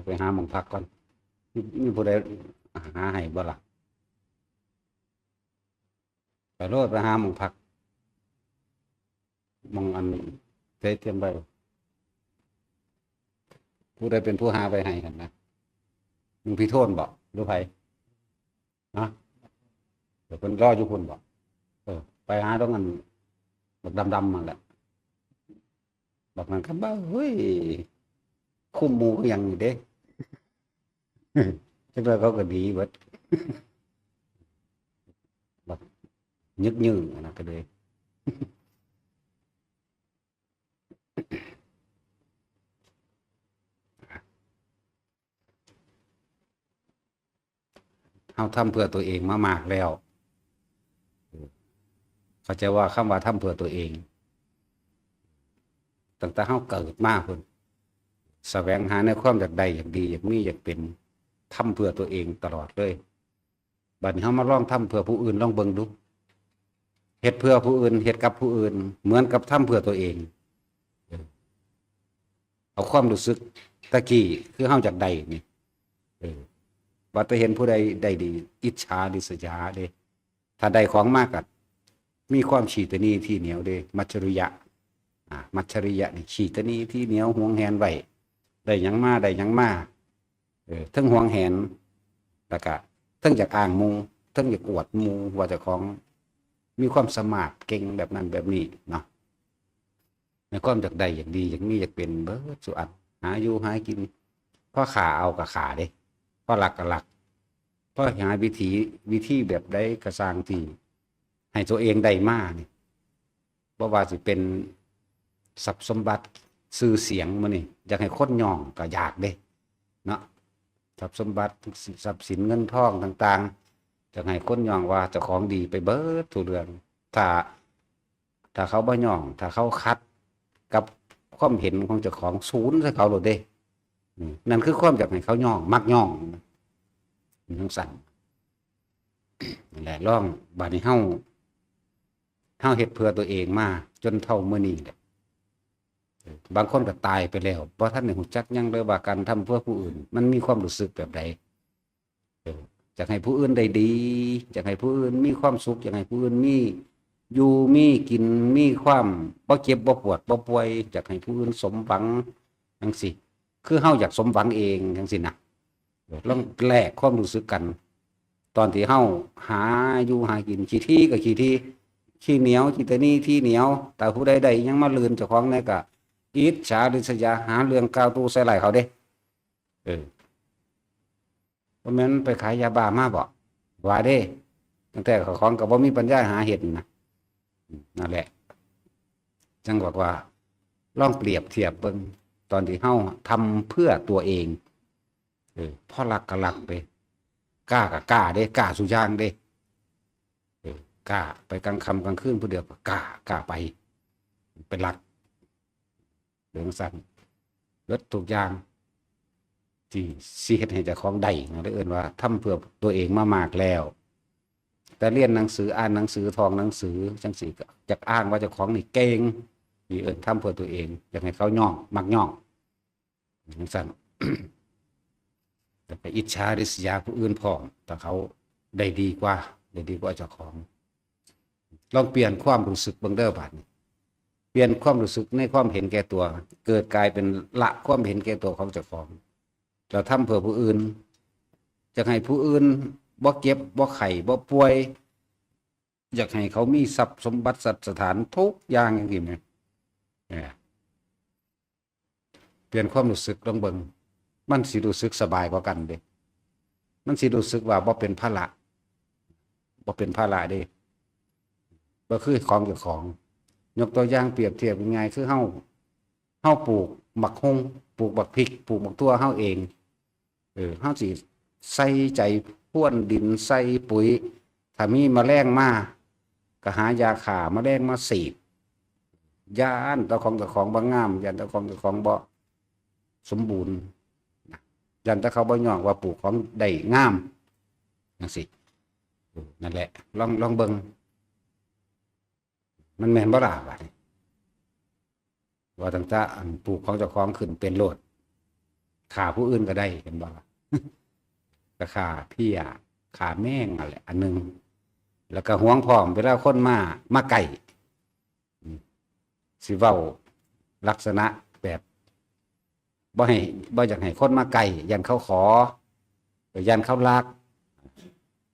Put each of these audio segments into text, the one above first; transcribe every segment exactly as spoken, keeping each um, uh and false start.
ไปหาหม่องพักก่อน มีมีผู้ใดหาให้บ่ล่ะ ไปโลด ไปหาหม่องพัก หม่องอันเตรียมไว้ ผู้ใดเป็นผู้หาไปให้หั่นนะ หลวงพี่โทนบ่ หรือไผ ฮะ เดี๋ยวเพิ่นรออยู่พุ่นบ่ เออ ไปหาตรงนั้น บักดำๆนั่นแหละ บักนั้นก็บ่า เฮ้ย คุมหมู่คือหยังนี่เด้ จักหน่อยเขาก็หนีเบิด บักยึกยือนะ ก็เลย เฮาทำเพื่อตัวเองมามากแล้ว เข้าใจว่าคำว่าทำเพื่อตัวเอง ตั้งแต่เฮาเกิดมาพุ้น แสวงหาในความอยากได้ อยากดี อยากมี อยากเป็น ทำเพื่อตัวเองตลอดเลย บัดนี้เฮามาลองทำเพื่อผู้อื่น ลองเบิ่งดู เฮ็ดเพื่อผู้อื่น เฮ็ดกับผู้อื่น เหมือนกับทำเพื่อตัวเอง เออ เอาความรู้สึกตะกี้ คือเฮาอยากได้นี่ เออ ว่าแต่เห็นผู้ใดได้ดี อิจฉาริษยาเด้ ถ้าได้ของมาก็มีความขี้ตะหนี่ทีเหนียวเด้ มัจฉริยะ อ่า มัจฉริยะนี่ขี้ตะหนี่ทีเหนียว หวงแหนไว้ ได้หยังมา ได้หยังมา เออ เทิงหวงแหน แล้วก็เทิงอยากอ้างหมู่ เทิงอยากอวดหมู่ ว่าเจ้าของมีความสามารถเก่งแบบนั้นแบบนี้เนาะ ในความอยากได้ อยากดี อยากมี อยากเป็นเบิดซุอัน หาอยู่หากิน พอฆ่าเอาก็ฆ่าเด้ พอลักก็ลัก พอหาวิธี วิธีแบบใดก็ซ่างที่ให้ตัวเองได้มานี่ บ่ว่าสิเป็นทรัพย์สมบัติ ชื่อเสียง มื้อนี้อยากให้คนยองก็อยากเด้ เนาะ ทรัพย์สมบัติ ทรัพย์สินเงินทองต่างๆ อยากให้คนยองว่าเจ้าของดีไปเบิดทุกเรื่อง ถ้า ถ้าเขาบ่ยอง ถ้าเขาขัดกับความเห็นของเจ้าของ สูนใส่เขาโลดเด้ อืม นั่นคือความอยากให้เขายอง มักยอง จั่งซั้น นั่นแหละ ลอง บัดนี้เฮา เฮาเฮ็ดเพื่อตัวเองมาจนเท่ามื้อนี้แหละ เออ บางคนก็ตายไปแล้ว บ่ทันได้รู้จักหยังเลยว่าการทำเพื่อผู้อื่น มันมีความรู้สึกแบบใด เออ อยากให้ผู้อื่นได้ดี อยากให้ผู้อื่นมีความสุข อยากให้ผู้อื่นมีอยู่มีกิน มีความบ่เจ็บบ่ปวดบ่ป่วย อยากให้ผู้อื่นสมหวังจั่งซี้ คือเฮาอยากสมหวังเองจั่งซี้นะ เออ ลองแลกความรู้สึกกัน ตอนที่เฮาหาอยู่หากิน ขี้ถี่ก็ขี้ถี่ ขี้เหนียว ขี้ตะหนี่ทีเหนียว ถ้าผู้ใดได้หยังมาลื่นเจ้าของแหน่ก็อิจฉาริษยา หาเรื่องกล่าวตู่ใส่ร้ายเขาเด้ เออ บ่แม่นไปขายยาบ้ามาบ่ ว่าเด้ ตั้งแต่เจ้าของก็บ่มีปัญญาหาเฮ็ดนะ นั่นแหละ จั่งบอกว่า ลองเปรียบเทียบเบิ่ง ตอนที่เฮาทำเพื่อตัวเอง เออ พอลักก็ลักไป กล้าก็กล้าเด้ กล้าซุอย่างเด้ เออ กล้าไปกลางค่ำกลางคืนผู้เดียวก็กล้า กล้าไป ไปลัก เรื่องสั้น เบิดทุกอย่าง ที่สิเฮ็ดให้เจ้าของได้นะ เรียกเอิ้นว่าทำเพื่อตัวเองมามากแล้ว แต่เรียนหนังสือ อ่านหนังสือ ท่องหนังสือจั่งซี้ ก็อยากอ้างว่าเจ้าของนี่เก่ง นี่เอิ้นทำเพื่อตัวเอง อยากให้เขายอง มักยอง จั่งซั้น แต่ไปอิจฉาริษยาผู้อื่นพร้อม ถ้าเขาได้ดีกว่า ได้ดีกว่าเจ้าของ ลองเปลี่ยนความรู้สึกเบิ่งเด้อบัดนี้ เปลี่ยนความรู้สึกในความเห็นแก่ตัว เกิดกลายเป็นละความเห็นแก่ตัวของเจ้าของ แล้วทำเพื่อผู้อื่น อยากให้ผู้อื่นบ่เจ็บ บ่ไข้ บ่ป่วย อยากให้เขามีทรัพย์สมบัติ สัตย์สถานทุกอย่างจั่งซี้แหม เออ เปลี่ยนความรู้สึกลองเบิ่ง มันสิรู้สึกสบายกว่ากันเด้ มันสิรู้สึกว่าบ่เป็นภาระ บ่เป็นภาระเด้ บ่คือของเจ้าของ ยกตัวอย่างเปรียบเทียบง่ายๆ คือเฮา เฮาปลูกบักฮุ่ง ปลูกบักพริก ปลูกบักถั่วเฮาเอง เออ เฮาสิใส่ใจพรวนดิน ใส่ปุ๋ย ถ้ามีแมลงมา ก็หายาฆ่าแมลงมาฉีด ย้านแต่ของเจ้าของบ่งาม ย้านแต่ของเจ้าของบ่สมบูรณ์นะ ย้านแต่เขาบ่ยองว่าปลูกของได้งามจั่งซี้ เออ นั่นแหละ ลอง ลองเบิ่ง มันแม่นบ่ล่ะบัดนี้ ว่าตั้งแต่อันปลูกของเจ้าของขึ้นเป็นโลด ฆ่าผู้อื่นก็ได้ เห็นบ่ล่ะ ก็ฆ่าเพี้ย ฆ่าแมงนั่นแหละ อันหนึ่ง แล้วก็หวงพร้อม เวลาคนมา มาใกล้ อืม สิเว้าลักษณะแบบ บ่ให้ บ่อยากให้คนมาใกล้ ย่านเขาขอ ย่านเขาลัก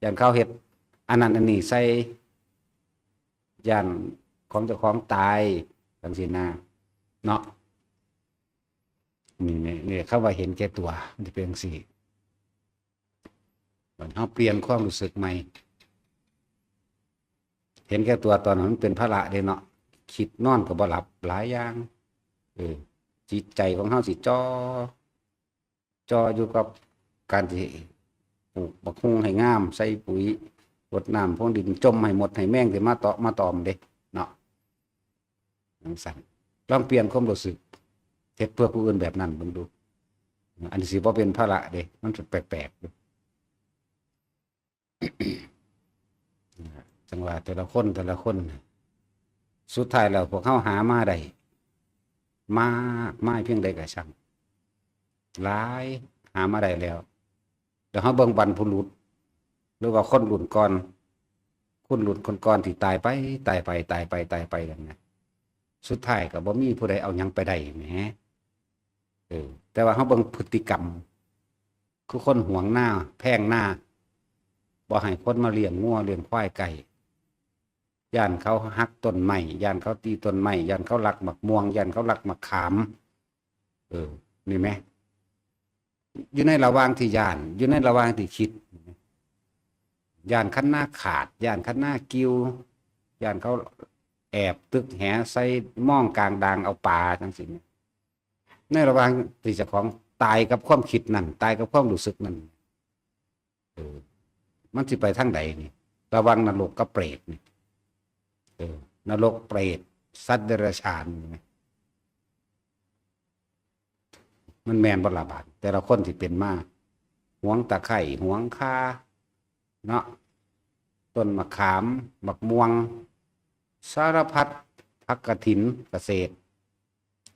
ย่านเขาเฮ็ดอันนั้นอันนี้ใส่ ย่านของเจ้าของตาย จังซี้นะ เนาะ นี่ นี่ นี่ คำว่าเห็นแก่ตัว มันจะเป็นจังซี้ บัดเฮาเปลี่ยนความรู้สึกใหม่ เห็นแก่ตัวตอนนั้นมันเป็นภาระเด้เนาะ คิดนอนก็บ่หลับ หลายอย่าง เออ จิตใจของเฮาสิจ่อ จ่ออยู่กับการที่ปลูกบักฮุ่งให้งาม ใส่ปุ๋ย รดน้ำพรวนดิน จ่มให้มดให้แมงที่มาเตาะมาตอมเด้ เนาะ จังซั่น ลองเปลี่ยนความรู้สึก เฮ็ดเพื่อผู้อื่นแบบนั้นเบิ่งดู อันนี้สิบ่เป็นภาระเด้ มันแปลกๆอยู่ จังว่าแต่ละคน แต่ละคน สุดท้ายแล้วพวกเฮาหามาได้ มากมายเพียงใดก็ช่าง หลาย หามาได้แล้ว เดี๋ยวเฮาเบิ่งบรรพบุรุษ หรือว่าคนรุ่นก่อน คนรุ่นก่อนๆที่ตายไป ตายไป ตายไป ตายไปนั่นนะ สุดท้ายก็บ่มีผู้ใดเอาหยังไปได้แหม เออ แต่ว่าเฮาเบิ่งพฤติกรรม คือคนหวงนา แพงนา บ่ให้คนมาเลี้ยงงัวเลี้ยงควายใกล้ ย่านเขาหักต้นไม้ ย่านเขาตีต้นไม้ ย่านเขาลักหมากม่วง ย่านเขาลักหมากขาม เออ นี่แหม อยู่ในระหว่างที่ย้าน อยู่ในระหว่างที่คิด ย้านคันนาขาด ย้านคันนากิ่ว ย้านเขาแอบตึกแหใส่มองกลางดางเอาปลาจังซี้ ในระหว่างที่เจ้าของตายกับความคิดนั่น ตายกับความรู้สึกนั่น เออ มันสิไปทางใดนี่ ระหว่างนรกกับเปรตนี่ เออ นรก เปรต สัตว์เดรัจฉานนี่ มันแม่นบ่ล่ะบาด แต่ละคนที่เป็นมา หวงตะไคร้ หวงข่า เนาะ ต้นมะขาม บักม่วง สารพัด ผักกระถิน เกษตร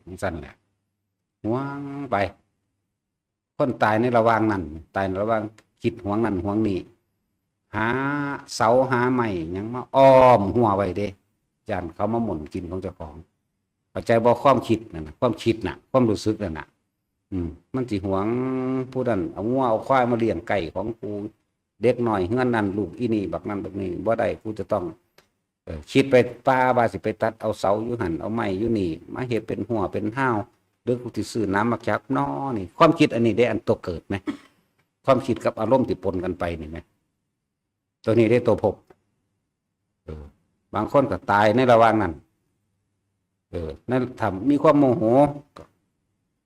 จังซั่นแหละ หวงไป คนตายในระหว่างนั้น ตายในระหว่างคิดหวงนั่นหวงนี่ หาเสาหาไม้หยังมาอ้อมฮั้วไว้เด้ ย้านเขามาหม่นกินของเจ้าของ เข้าใจบ่ ความคิดนั่นน่ะ ความคิดน่ะ ความรู้สึกนั่นน่ะ อืม มันสิหวงผู้นั้น เอางัวเอาควายมาเลี้ยงใกล้ของกู เด็กน้อยเฮือนนั่น ลูกอีนี่ บักนั่นบักนี่ บ่ได้ กูจะต้อง เออ คิดไปป่าว่าสิไปตัดเอาเสาอยู่หั่น เอาไม้อยู่นี่ มาเฮ็ดเป็นฮั้วเป็นฮาว หรือกูสิซื้อน้ำมาจับน้อนี่ ความคิดอันนี้เด้ อันตัวเกิดแหม ความคิดกับอารมณ์ที่ปนกันไปนี่แหม ตัวนี้เด้ ตัวภพ เออ บางคนก็ตายในระหว่างนั้น เออ นั่น ถ้ามีความโมโห ก็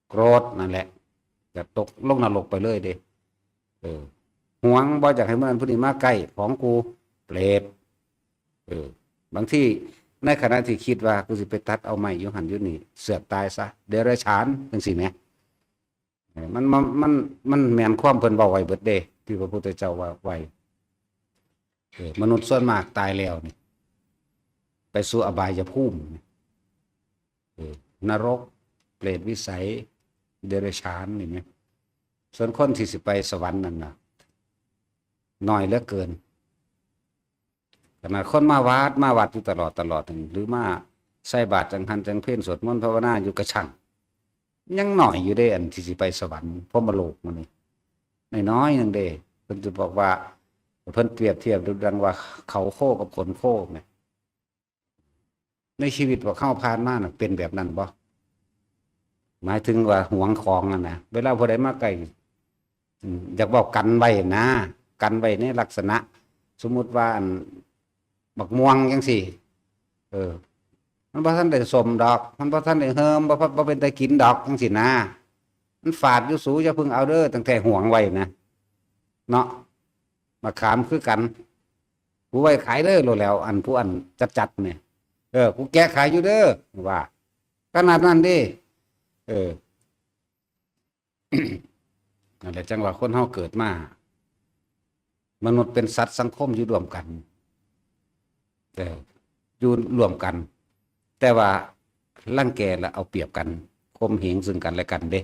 โกรธนั่นแหละ ก็ตกลงนรกไปเลยเด้ เออ หวง บ่อยากให้ผู้นั้นผู้นี้มาใกล้ของกู เปรต เออ บางทีในขณะที่คิดว่า กูสิไปตัดเอาไม้อยู่หั่นอยู่นี่ เสือกตายซะ เดรัจฉาน จังซี้แหม เออ มัน มัน มัน มันแม่นความเพิ่นเว้าไว้เบิดเด้ ที่พระพุทธเจ้าว่าไว้ เออ มนุษย์ส่วนมากตายแล้วนี่ ไปสู่อบายภูมิ เออ นรก เปรตวิสัย เดรัจฉาน นี่แหม ส่วนคนที่สิไปสวรรค์นั่นน่ะ น้อยเหลือเกิน ขนาดคนมาวัด มาวัดอยู่ตลอด ตลอด หรือมาใส่บาตรจังหันจังเพล สวดมนต์ภาวนาอยู่กะช่าง ยังน้อยอยู่เด้ อันที่สิไปสวรรค์พรหมโลกมื้อนี้ น้อยๆหนึ่งเด้ เพิ่นจะบอกว่า เพิ่นเปรียบเทียบดูดังว่าเขาโคกับขนโคไง ในชีวิตพวกเฮาผ่านมาน่ะ เป็นแบบนั้นบ่ หมายถึงว่าหวงของนั่นนะ เวลาผู้ใดมาใกล้ อืม อยากบอกกันไว้นะ กันไว้ในลักษณะ สมมุติว่าอัน บักม่วงจังซี้ เออ มันบ่ทันได้ส้มดอก มันบ่ทันได้เหิม บ่ บ่เป็นตากินดอกจังซี้นะ มันฝาดอยู่สู อย่าเพิ่งเอาเด้อ ตั้งแต่หวงไว้นะ เนาะ มะขามคือกัน กูไว้ขายเด้อโลดแล้ว อันผู้อันจัดๆเนี่ย เออ กูแกะขายอยู่เด้อ ว่า ขนาดนั้นเด้ เออ นั่นแหละ จังว่าคนเฮาเกิดมา มนุษย์เป็นสัตว์สังคมอยู่ร่วมกัน เออ อยู่ร่วมกัน แต่ว่ารังแกและเอาเปรียบกัน ข่มเหงซึ่งกันและกันเด้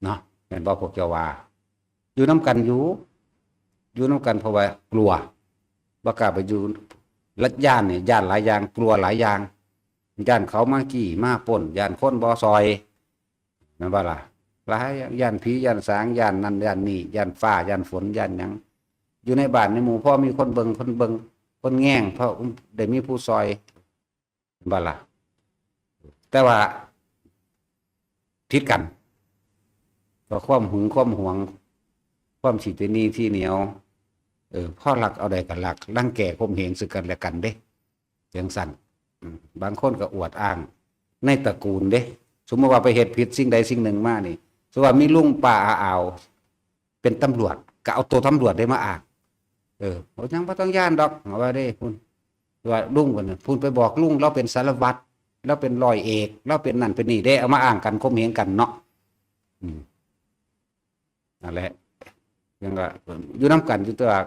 เนาะ ม่นบ่พวกเจ้าว่า อยู่นำกันอยู่ อยู่นำกันเพราะว่ากลัว บ่กล้าไปอยู่ ละย้านนี่ ย้านหลายอย่าง กลัวหลายอย่าง ย้านเขามาจี้มาปล้น ย้านคนบ่ซ่อย แม่นบ่ล่ะ หลายอย่าง ย้านผี ย้านสาง ย้านนั่น ย้านนี่ ย้านฟ้า ย้านฝน ย้านหยัง อยู่ในบ้านในหมู่ พอมีคนเบิ่ง คนเบิ่ง คนแยง พอได้มีผู้ซ่อย แม่นบ่ล่ะ แต่ว่าผิดกัน เพราะความหึง ความหวง ความสิเป็นหนี้ที่เหนียว เออ พอลักเอาได้ก็ลัก รังแกข่มเหงซึ่งกันและกันเด้ จั่งซั้น อืม บางคนก็อวดอ้างในตระกูลเด้ สมมุติว่าไปเฮ็ดผิดสิ่งใดสิ่งหนึ่งมานี่ สมมุติว่ามีลุงป้าอาอาว เป็นตำรวจ ก็เอาตัวตำรวจได้มาอ้าง เออ บ่ ยังบ่ต้องย้านดอก เอาว่าเด้ พุ้น ว่าลุงพุ้นน่ะ พุ้นไปบอกลุง ลาวเป็นสารวัตร ลาวเป็นร้อยเอก ลาวเป็นนั่นเป็นนี่เด้ เอามาอ้างกัน ข่มเหงกันเนาะ อืม นั่นแหละ ยังก็อยู่นำกันอยู่ แต่ว่า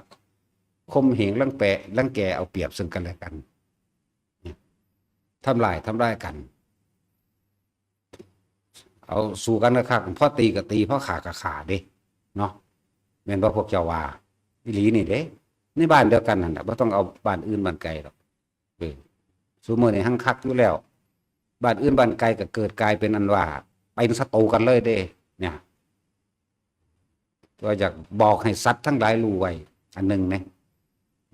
ข่มเหง รังแก รังแกเอาเปรียบซึ่งกันและกัน ทำลาย ทำลายกัน เอาสู้กันคักๆ พอตีก็ตี พอฆ่าก็ฆ่าเด้ เนาะ แม่นบ่พวกเจ้าว่า อีหลีนี่เด้ ในบ้านเดียวกันนั่นน่ะ บ่ต้องเอาบ้านอื่นบ้านไกลดอก เออ ซุมื้อนี้หังคักอยู่แล้ว บ้านอื่นบ้านไกลก็เกิดกลายเป็นอันว่า เป็นศัตรูกันเลยเด้ เนี่ย ว่าอยากบอกให้สัตว์ทั้งหลายรู้ไว้ อันหนึ่งนะ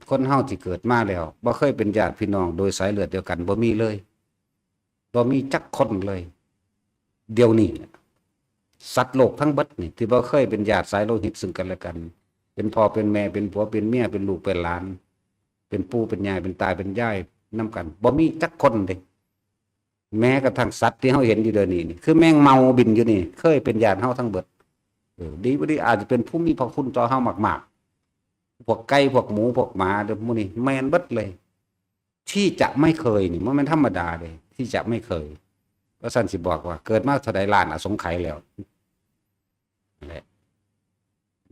คนเฮาที่เกิดมาแล้ว บ่เคยเป็นญาติพี่น้องโดยสายเลือดเดียวกัน บ่มีเลย บ่มีจักคนเลย เดี๋ยวนี้ สัตว์โลกทั้งเบิดนี่ ที่บ่เคยเป็นญาติสายโลหิตซึ่งกันและกัน เป็นพ่อเป็นแม่ เป็นผัวเป็นเมีย เป็นลูกเป็นหลาน เป็นปู่เป็นย่า เป็นตาเป็นยายนำกัน บ่มีจักคนเด้ แม้กระทั่งสัตว์ที่เฮาเห็นอยู่เดี๋ยวนี้นี่ คือแมงเม่าบินอยู่นี่ เคยเป็นญาติเฮาทั้งเบิด เออ ดีบ่ดีอาจจะเป็นผู้มีพระคุณต่อเฮามากๆ พวกไก่ พวกหมู พวกหมา เด้อ หมู่นี่แม่นเบิดเลย ที่จะไม่เคยนี่ บ่แม่นธรรมดาเด้ ที่จะไม่เคย ว่าซั่นสิบอกว่า เกิดมาเท่าใดล้านอสงไขยแล้ว นั่นแหละ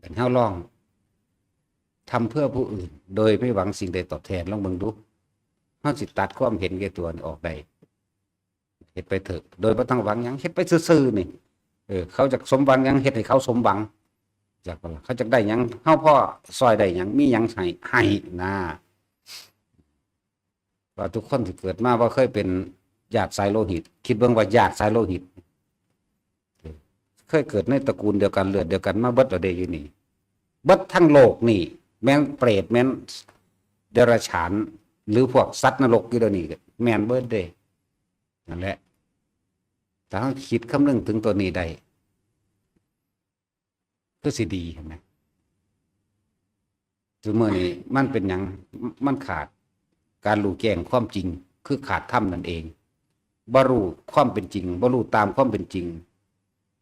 คันเฮาลองทำเพื่อผู้อื่น โดยไม่หวังสิ่งใดตอบแทน ลองเบิ่งดู เฮาสิตัดความเห็นแก่ตัวนี่ออกได้ เฮ็ดไปเถอะ โดยบ่ต้องหวังหยัง เฮ็ดไปซื่อๆ นี่ เออ เขาจักสมหวังหยัง เฮ็ดให้เขาสมหวัง จักบ่ล่ะ เขาจักได้หยัง เฮาพอซ่อยได้หยัง มีหยังให้ ให้นะ ว่าทุกคนที่เกิดมาบ่เคยเป็นญาติสายโลหิต คิดเบิ่งว่าญาติสายโลหิต เคยเกิดในตระกูลเดียวกัน เลือดเดียวกันมาเบิดแล้วเด้อยู่นี่ เบิดทั้งโลกนี่ แม่นเปรต แม่นเดรัจฉาน หรือพวกสัตว์นรกอยู่เดี๋ยวนี้ แม่นเบิดเด้ นั่นแหละ ถ้าเฮาคิดคำนึงถึงตัวนี้ได้ คือสิดี หั้นนะ ซุมื้อนี้มันเป็นหยัง มันขาดการรู้แจ้งความจริง คือขาดธรรมนั่นเอง บ่รู้ความเป็นจริง บ่รู้ตามความเป็นจริง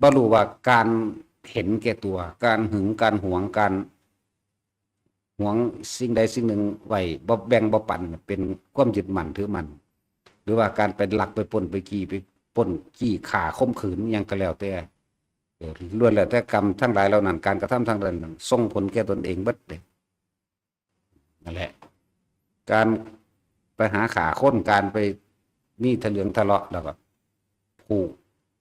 บ่รู้ว่าการเห็นแก่ตัว การหึง การหวง การหวงสิ่งใดสิ่งหนึ่งไว้ บ่แบ่งบ่ปัน เป็นความยึดมั่นถือมั่น หรือว่าการไปลักไปปล้นไปจี้ ไปปล้นจี้ฆ่าข่มขืนอิหยังก็แล้วแต่ เออ ล้วนแล้วแต่กรรมทั้งหลายเหล่านั้น การกระทำทั้งหลายเหล่านั้น ส่งผลแก่ตนเองเบิดเลย นั่นแหละ การไปหาฆ่าคน การไปมีทะเลืองทะเลาะ แล้วก็ผูก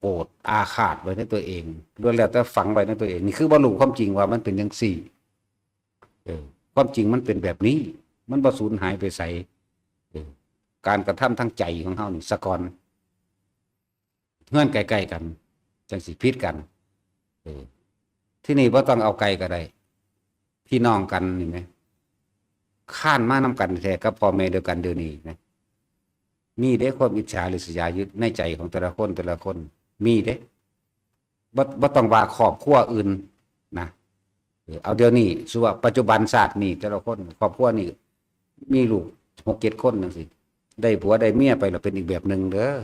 โกรธอาฆาตไว้ในตัวเอง ล้วนแล้วแต่ฝังไว้ในตัวเอง นี่คือบ่รู้ความจริงว่ามันเป็นจั่งซี้ เออ ความจริงมันเป็นแบบนี้ มันบ่สูญหายไปไส เออ การกระทำทางใจของเฮานี่ซะก่อน เฮือนใกล้ๆกัน จั่งสิผิดกัน เออ ที่นี่บ่ต้องเอาไกลก็ได้ พี่น้องกันนี่แหม คลานมานำกันแท้กับพ่อแม่เดียวกันเดี๋ยวนี้นะ มีเด้ความอิจฉาริษยาอยู่ในใจของแต่ละคน แต่ละคน มีเด้ บ่ บ่ต้องว่าครอบครัวอื่นนะ เออ เอาเดี๋ยวนี้ สมมุติว่าปัจจุบันชาตินี้แต่ละคน ครอบครัวนี้มีลูกหกเจ็ดคนจั่งซี้ ได้ผัวได้เมียไปแล้วเป็นอีกแบบหนึ่งเด้อ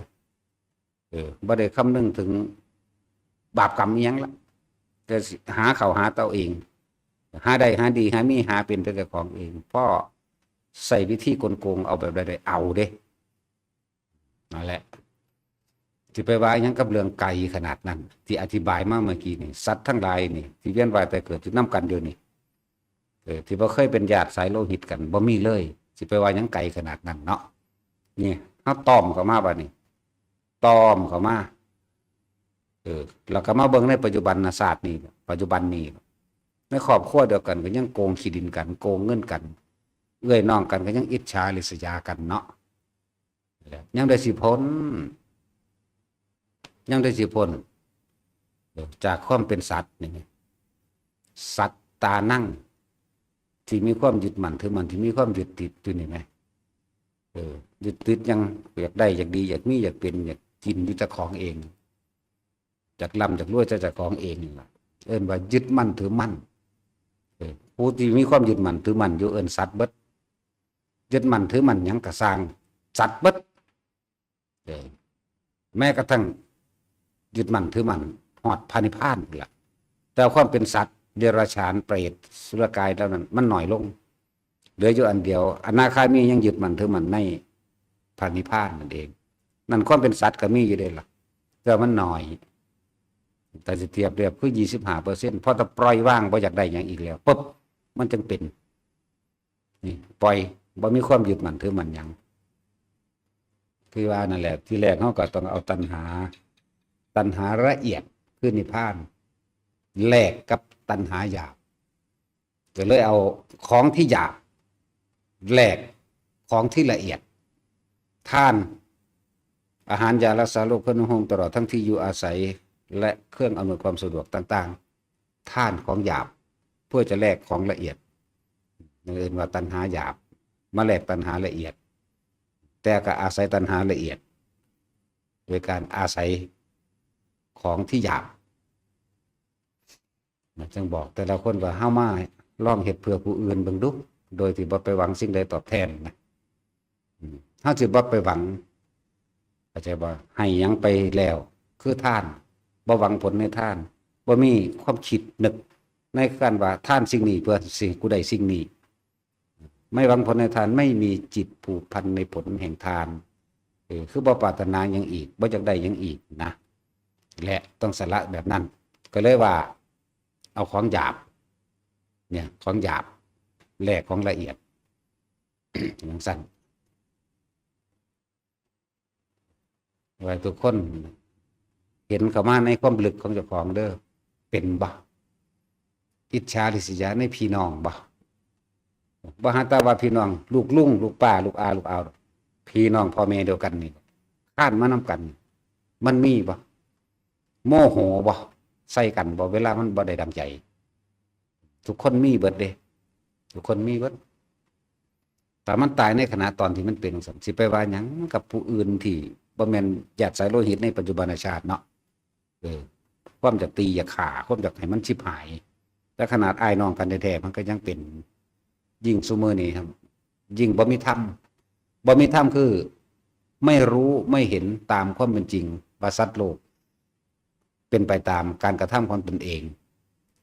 เออ บ่ได้คำนึงถึงบาปกรรมอิหยังละ แต่สิหาข้าวหาเต้าเอง หาได้หาดีหามีหาเป็นเป็นเจ้าของเอง พอใช้วิธีกลโกงเอาแบบใดๆ เอาเด้ นั่นแหละ สิไปว่าหยังกับเรื่องไกลขนาดนั้น ที่อธิบายมาเมื่อกี้นี่ สัตว์ทั้งหลายนี่ ที่เวียนว่ายตายเกิดอยู่นำกันเดี๋ยวนี้ เออ ที่บ่เคยเป็นญาติสายโลหิตกัน บ่มีเลย สิไปว่าหยังไกลขนาดนั้นเนาะ นี่ เฮาต้อมเข้ามาบัดนี้ ต้อมเข้ามา เออ แล้วก็มาเบิ่งในปัจจุบันศาสตร์นี่ ปัจจุบันนี้ ในครอบครัวเดียวกันก็ยังโกงขี้ดินกัน โกงเงินกัน เอื้อยน้องกันก็ยังอิจฉาริษยากันเนาะ ยังได้สิพ้น ยังได้สิพ้น จากความเป็นสัตว์นี่ สัตตานัง ที่มีความยึดมั่นถือมั่น ที่มีความยึดติดอยู่นี่ไหม เออ ยึดติดยังอยากได้ อยากดี อยากมี อยากเป็น อยากกินอยู่เจ้าของเอง อยากร่ำอยากรวยเจ้าของเองนี่ล่ะ เอิ้นว่ายึดมั่นถือมั่น เออ ผู้ที่มีความยึดมั่นถือมั่นอยู่เอิ้นสัตว์เบิด ยึดมั่นถือมั่นหยังกะซ่าง สัตว์เบิด เออ แม้กระทั่งยึดมั่นถือมั่นฮอดพระนิพพานพู้นล่ะ แต่ความเป็นสัตว์เดรัจฉานเปรตสุรกายเหล่านั้นมันน้อยลง เหลืออยู่อันเดียว อนาคามียังยึดมั่นถือมั่นในพระนิพพานนั่นเอง นั่นความเป็นสัตว์ก็มีอยู่เด้ล่ะ แต่มันน้อย แต่สิเทียบเรียบคือยี่สิบห้าเปอร์เซ็นต์ พอถ้าปล่อยวางบ่อยากได้หยังอีกแล้วปุ๊บ มันจึงเป็น นี่ ปล่อย บ่มีความยึดมั่นถือมั่นหยัง คือว่านั่นแหละ ที่แรกเราก็ต้องเอาตัณหา ตัณหาละเอียดคือนิพพาน แลกกับตัณหาหยาบ ก็เลยเอาของที่หยาบ แลกของที่ละเอียด ทาน อาหาร ยารักษาโรค เครื่องนุ่งห่ม ตลอดทั้งที่อยู่อาศัย และเครื่องอำนวยความสะดวกต่างๆ ทานของหยาบ เพื่อจะแลกของละเอียด นั่นเรียกว่าตัณหาหยาบ มาแลกตัณหาละเอียด แต่ก็อาศัยตัณหาละเอียด โดยการอาศัยของที่หยาบ นะ จึงบอกแต่ละคนว่า เฮามาลองเฮ็ดเพื่อผู้อื่นเบิ่งดู โดยที่บ่ไปหวังสิ่งใดตอบแทนนะ อืม เฮาสิบ่ไปหวัง เข้าใจบ่ ให้หยังไปแล้ว คือทาน บ่หวังผลในทาน บ่มีความคิดนึกในการว่าทานสิ่งนี้เพื่อสิให้กูได้สิ่งนี้ ไม่หวังผลในทาน ไม่มีจิตผูกพันในผลแห่งทาน เออ คือบ่ปรารถนาหยังอีก บ่อยากได้หยังอีกนะ และต้องสละแบบนั้น ก็เลยว่า เอาของหยาบ เนี่ย ของหยาบ แลกของละเอียด จั่งซั้น ไว้ทุกคนเห็นเข้ามาในความลึกของเจ้าของเด้อ เป็นบ่ อิจฉาริษยาในพี่น้องบ่ บ่หาแต่ว่าพี่น้อง ลูกลุง ลูกป้า ลูกอา ลูกอาว พี่น้องพ่อแม่เดียวกันนี่ ค้านมานำกัน มันมีบ่ โมโหบ่ ใส่กันบ่ เวลามันบ่ได้ดังใจ ทุกคนมีเบิดเด้ ทุกคนมีเบิด ถ้ามันตายในขณะตอนที่มันเป็นจั่งซั้น สิไปว่าหยังกับผู้อื่นที่บ่แม่นญาติสายโลหิตในปัจจุบันชาติเนาะ เออ ความอยากตีอยากฆ่า ความอยากให้มันฉิบหาย แต่ขนาดอ้ายน้องกันแท้ๆ มันก็ยังเป็น ยิ่งซุมื้อนี้ครับ ยิ่งบ่มีธรรม บ่มีธรรมคือ ไม่รู้ไม่เห็นตามความเป็นจริงว่าสัตว์โลก เป็นไปตามการกระทำของตนเอง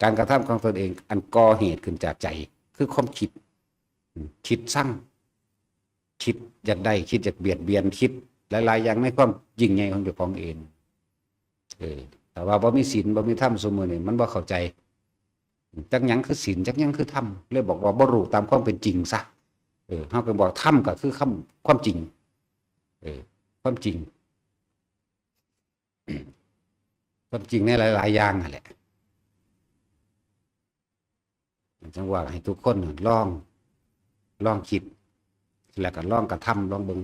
การกระทำของตนเองอันก่อเหตุขึ้นจากใจ คือความคิด อืม คิดซัง คิดอยากได้ คิดอยากเบียดเบียน คิดหลายๆ อย่างในความยิ่งใหญ่ของเจ้าของเอง เออ แต่ว่าบ่มีศีล บ่มีธรรมซุมื้อนี้ มันบ่เข้าใจ จักหยังคือศีล จักหยังคือธรรม เลยบอกว่าบ่รู้ตามความเป็นจริงซะ เออ เฮาก็บอกธรรมก็คือคำ ความจริง เออ ความจริง ความจริงในหลายๆ อย่างนั่นแหละ จั่งว่าให้ทุกคนลอง ลองคิด แล้วก็ลองกระทำลองเบิ่ง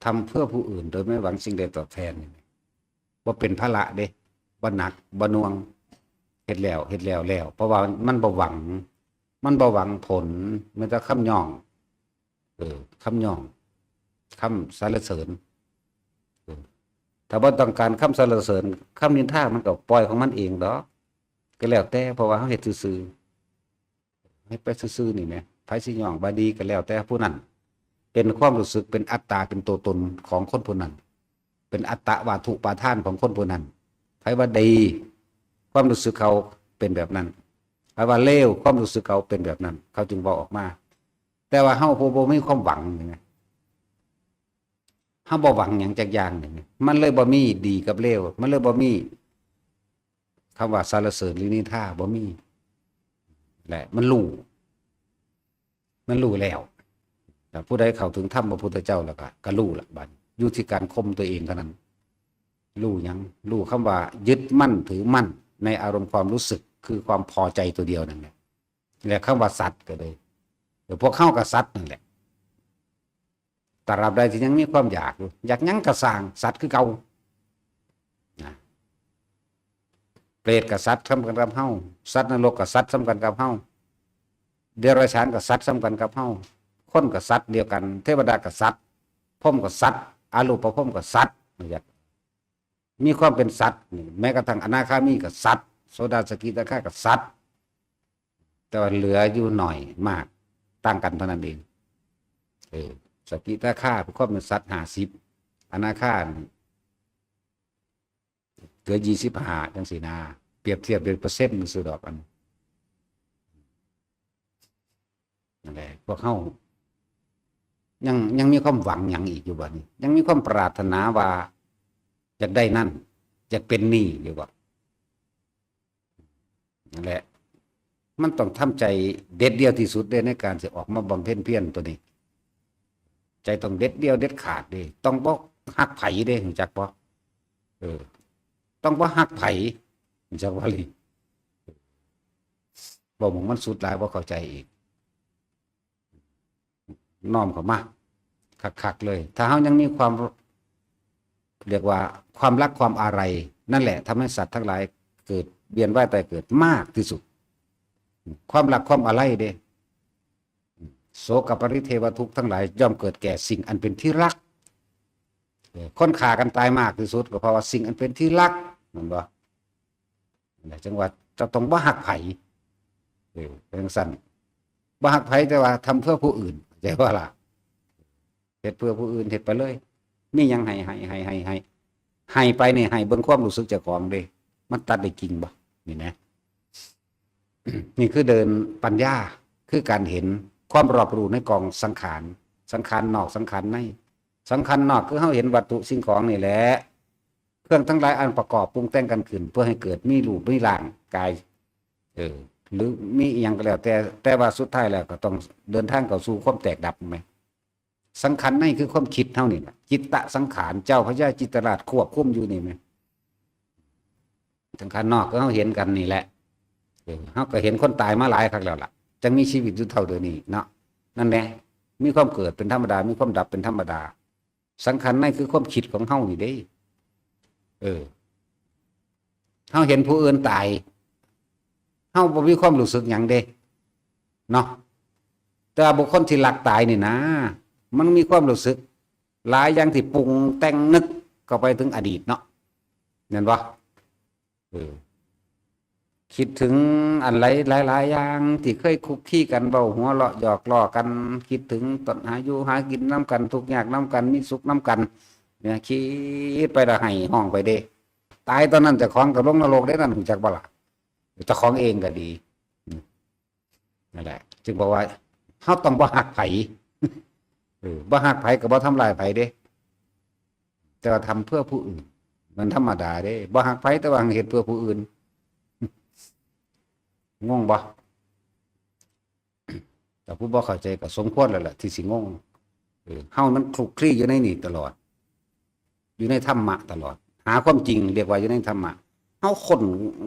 ทำเพื่อผู้อื่นโดยไม่หวังสิ่งใดตอบแทน บ่เป็นภาระเด้ บ่หนัก บ่หน่วง เฮ็ดแล้ว เฮ็ดแล้ว แล้ว เพราะว่ามันบ่หวัง มันบ่หวังผล มีแต่คำย่อง เออ คำย่อง คำสรรเสริญ เออ ถ้าบ่ต้องการคำสรรเสริญ คำนินทามันก็ปล่อยของมันเองดอก ก็แล้วแต่ เพราะว่าเฮาเฮ็ดซื่อๆ เฮ็ดไปซื่อๆ นี่แหม ไผสิย่องว่าดีก็แล้วแต่ผู้นั้น เป็นความรู้สึก เป็นอัตตา เป็นตัวตนของคนผู้นั้น เป็นอัตตวาทุปาทานของคนผู้นั้น ไผว่าดี ความรู้สึกเขาเป็นแบบนั้น ไผว่าเลว ความรู้สึกเขาเป็นแบบนั้น เขาจึงเว้าออกมา แต่ว่าเฮาผู้บ่มีความหวังนี่นะ เฮาบ่หวังหยังจักอย่างนี่นะ มันเลยบ่มีดีกับเลว มันเลยบ่มีคำว่าสรรเสริญหรือนินทา บ่มี และมันรู้ มันรู้แล้ว แต่ผู้ใดเข้าถึงธรรมพระพุทธเจ้าแล้วก็ ก็รู้ละบัดนี้ อยู่ที่การข่มตัวเองเท่านั้น รู้หยัง รู้คำว่ายึดมั่นถือมั่นในอารมณ์ความรู้สึก คือความพอใจตัวเดียวนั่นแหละ และคำว่าสัตว์ก็เลย เออ พวกเฮาก็สัตว์นั่นแหละ ตราบใดที่ยังมีความอยากอยู่ อยากหยังก็ซ่าง สัตว์คือเก่า นะ เปรตก็สัตว์ซ้ำกันกับเฮา สัตว์นรกก็สัตว์ซ้ำกันกับเฮา เดรัจฉานก็สัตว์ซ้ำกันกับเฮา คนก็สัตว์เดียวกัน เทวดาก็สัตว์ พรหมก็สัตว์ อรูปพรหมก็สัตว์ อยากมีความเป็นสัตว์นี่ แม้กระทั่งอนาคามีก็สัตว์ โสดา สกิทาคาก็สัตว์ แต่ว่าเหลืออยู่หน่อยมาก ต่างกันเท่านั้นเอง เออ สกิทาคาเป็นความเป็นสัตว์ห้าสิบ อนาคานี่เหลือยี่สิบห้า จังซี่นะ เปรียบเทียบเป็นเปอร์เซ็นต์ซื่อดอกอัน นั่นแหละ พวกเฮายัง ยังมีความหวังหยังอีกอยู่บ่นี่ ยังมีความปรารถนาว่าอยากได้นั่น อยากเป็นนี่อยู่บ่ นั่นแหละ มันต้องทำใจเด็ดเดี่ยวที่สุดเด้ ในการสิออกมาบำเพ็ญเพียรตัวนี้ ใจต้องเด็ดเดี่ยวเด็ดขาดเด้ ต้องบ่ฮักไผเด้ รู้จักบ่ เออ ต้องบ่ฮักไผ รู้จักบ่นี่ เว้าหม่องมันสุดหลาย บ่เข้าใจอีก น้อมเข้ามา คักๆเลย ถ้าเฮายังมีความ เรียกว่าความรักความอาลัย นั่นแหละทำให้สัตว์ทั้งหลายเกิดเวียนว่ายตายเกิดมากที่สุด ความรักความอาลัยเด้ โศกปริเทวทุกข์ทั้งหลายย่อมเกิดแก่สิ่งอันเป็นที่รัก เออ คนฆ่ากันตายมากที่สุดก็เพราะว่าสิ่งอันเป็นที่รัก แม่นบ่ นั่นแหละ จังว่าเจ้าต้องบ่ฮักไผ เออ เป็นจั่งซั้น บ่ฮักไผแต่ว่าทำเพื่อผู้อื่น เข้าใจบ่ล่ะ เฮ็ดเพื่อผู้อื่น เฮ็ดไปเลย มีหยังให้ ให้ ให้ ให้ ให้ ให้ไปนี่ ให้เบิ่งความรู้สึกเจ้าของเด้ มันตัดได้จริงบ่ นี่นะ นี่คือเดินปัญญา คือการเห็นความรอบรู้ในกองสังขาร สังขารนอก สังขารใน สังขารนอกคือเฮาเห็นวัตถุสิ่งของนี่แหละ เครื่องทั้งหลายอันประกอบปรุงแต่งกันขึ้น เพื่อให้เกิดมีรูปมีร่างกาย เออ หรือมีอิหยังก็แล้วแต่ แต่ว่าสุดท้ายแล้วก็ต้องเดินทางเข้าสู่ความแตกดับแม่นบ่ สังขารในคือความคิดเฮานี่แหละ จิตตสังขาร เจ้าพญาจิตตราชควบคุมอยู่นี่แม่นบ่ สังขารนอกก็เฮาเห็นกันนี่แหละ เออ เฮาก็เห็นคนตายมาหลายคักแล้วล่ะ จั่งมีชีวิตอยู่เท่าเดี๋ยวนี้เนาะ นั่นแหละ มีความเกิดเป็นธรรมดา มีความดับเป็นธรรมดา สังขารในคือความคิดของเฮานี่เด้ เออ เฮาเห็นผู้อื่นตาย เฮาบ่มีความรู้สึกหยังเด้ เนาะ แต่ว่าบุคคลที่รักตายนี่นะ มันมีความรู้สึกหลายอย่างที่ปรุงแต่งนึกเข้าไปถึงอดีตเนาะ แม่นบ่ เออ คิดถึงอันหลาย หลายๆอย่างที่เคยคุกคีกัน เว้าหัวเราะหยอกล้อกัน คิดถึงตอนหาอยู่หากินนำกัน ทุกข์ยากนำกัน มีสุขนำกัน เนี่ย คิดไปแล้วไห้ฮ้องไปเด้ ตายตอนนั้นเจ้าของก็ลงนรกเด้นั่น รู้จักบ่ล่ะ เจ้าของเองก็ดี อืม นั่นแหละ จึงบอกว่า เฮาต้องบ่ฮักไผ เออ บ่ฮักไผก็บ่ทำร้ายไผเด้ แต่ว่าทำเพื่อผู้อื่น มันธรรมดาเด้ บ่ฮักไผแต่ว่าเฮ็ดเพื่อผู้อื่น งงบ่ แต่ผู้บ่เข้าใจก็สมควรแล้วล่ะที่สิงง เออ เฮามันคลุกคลีอยู่ในนี่ตลอด อยู่ในธรรมะตลอด หาความจริงเรียกว่าอยู่ในธรรมะ เฮาค้น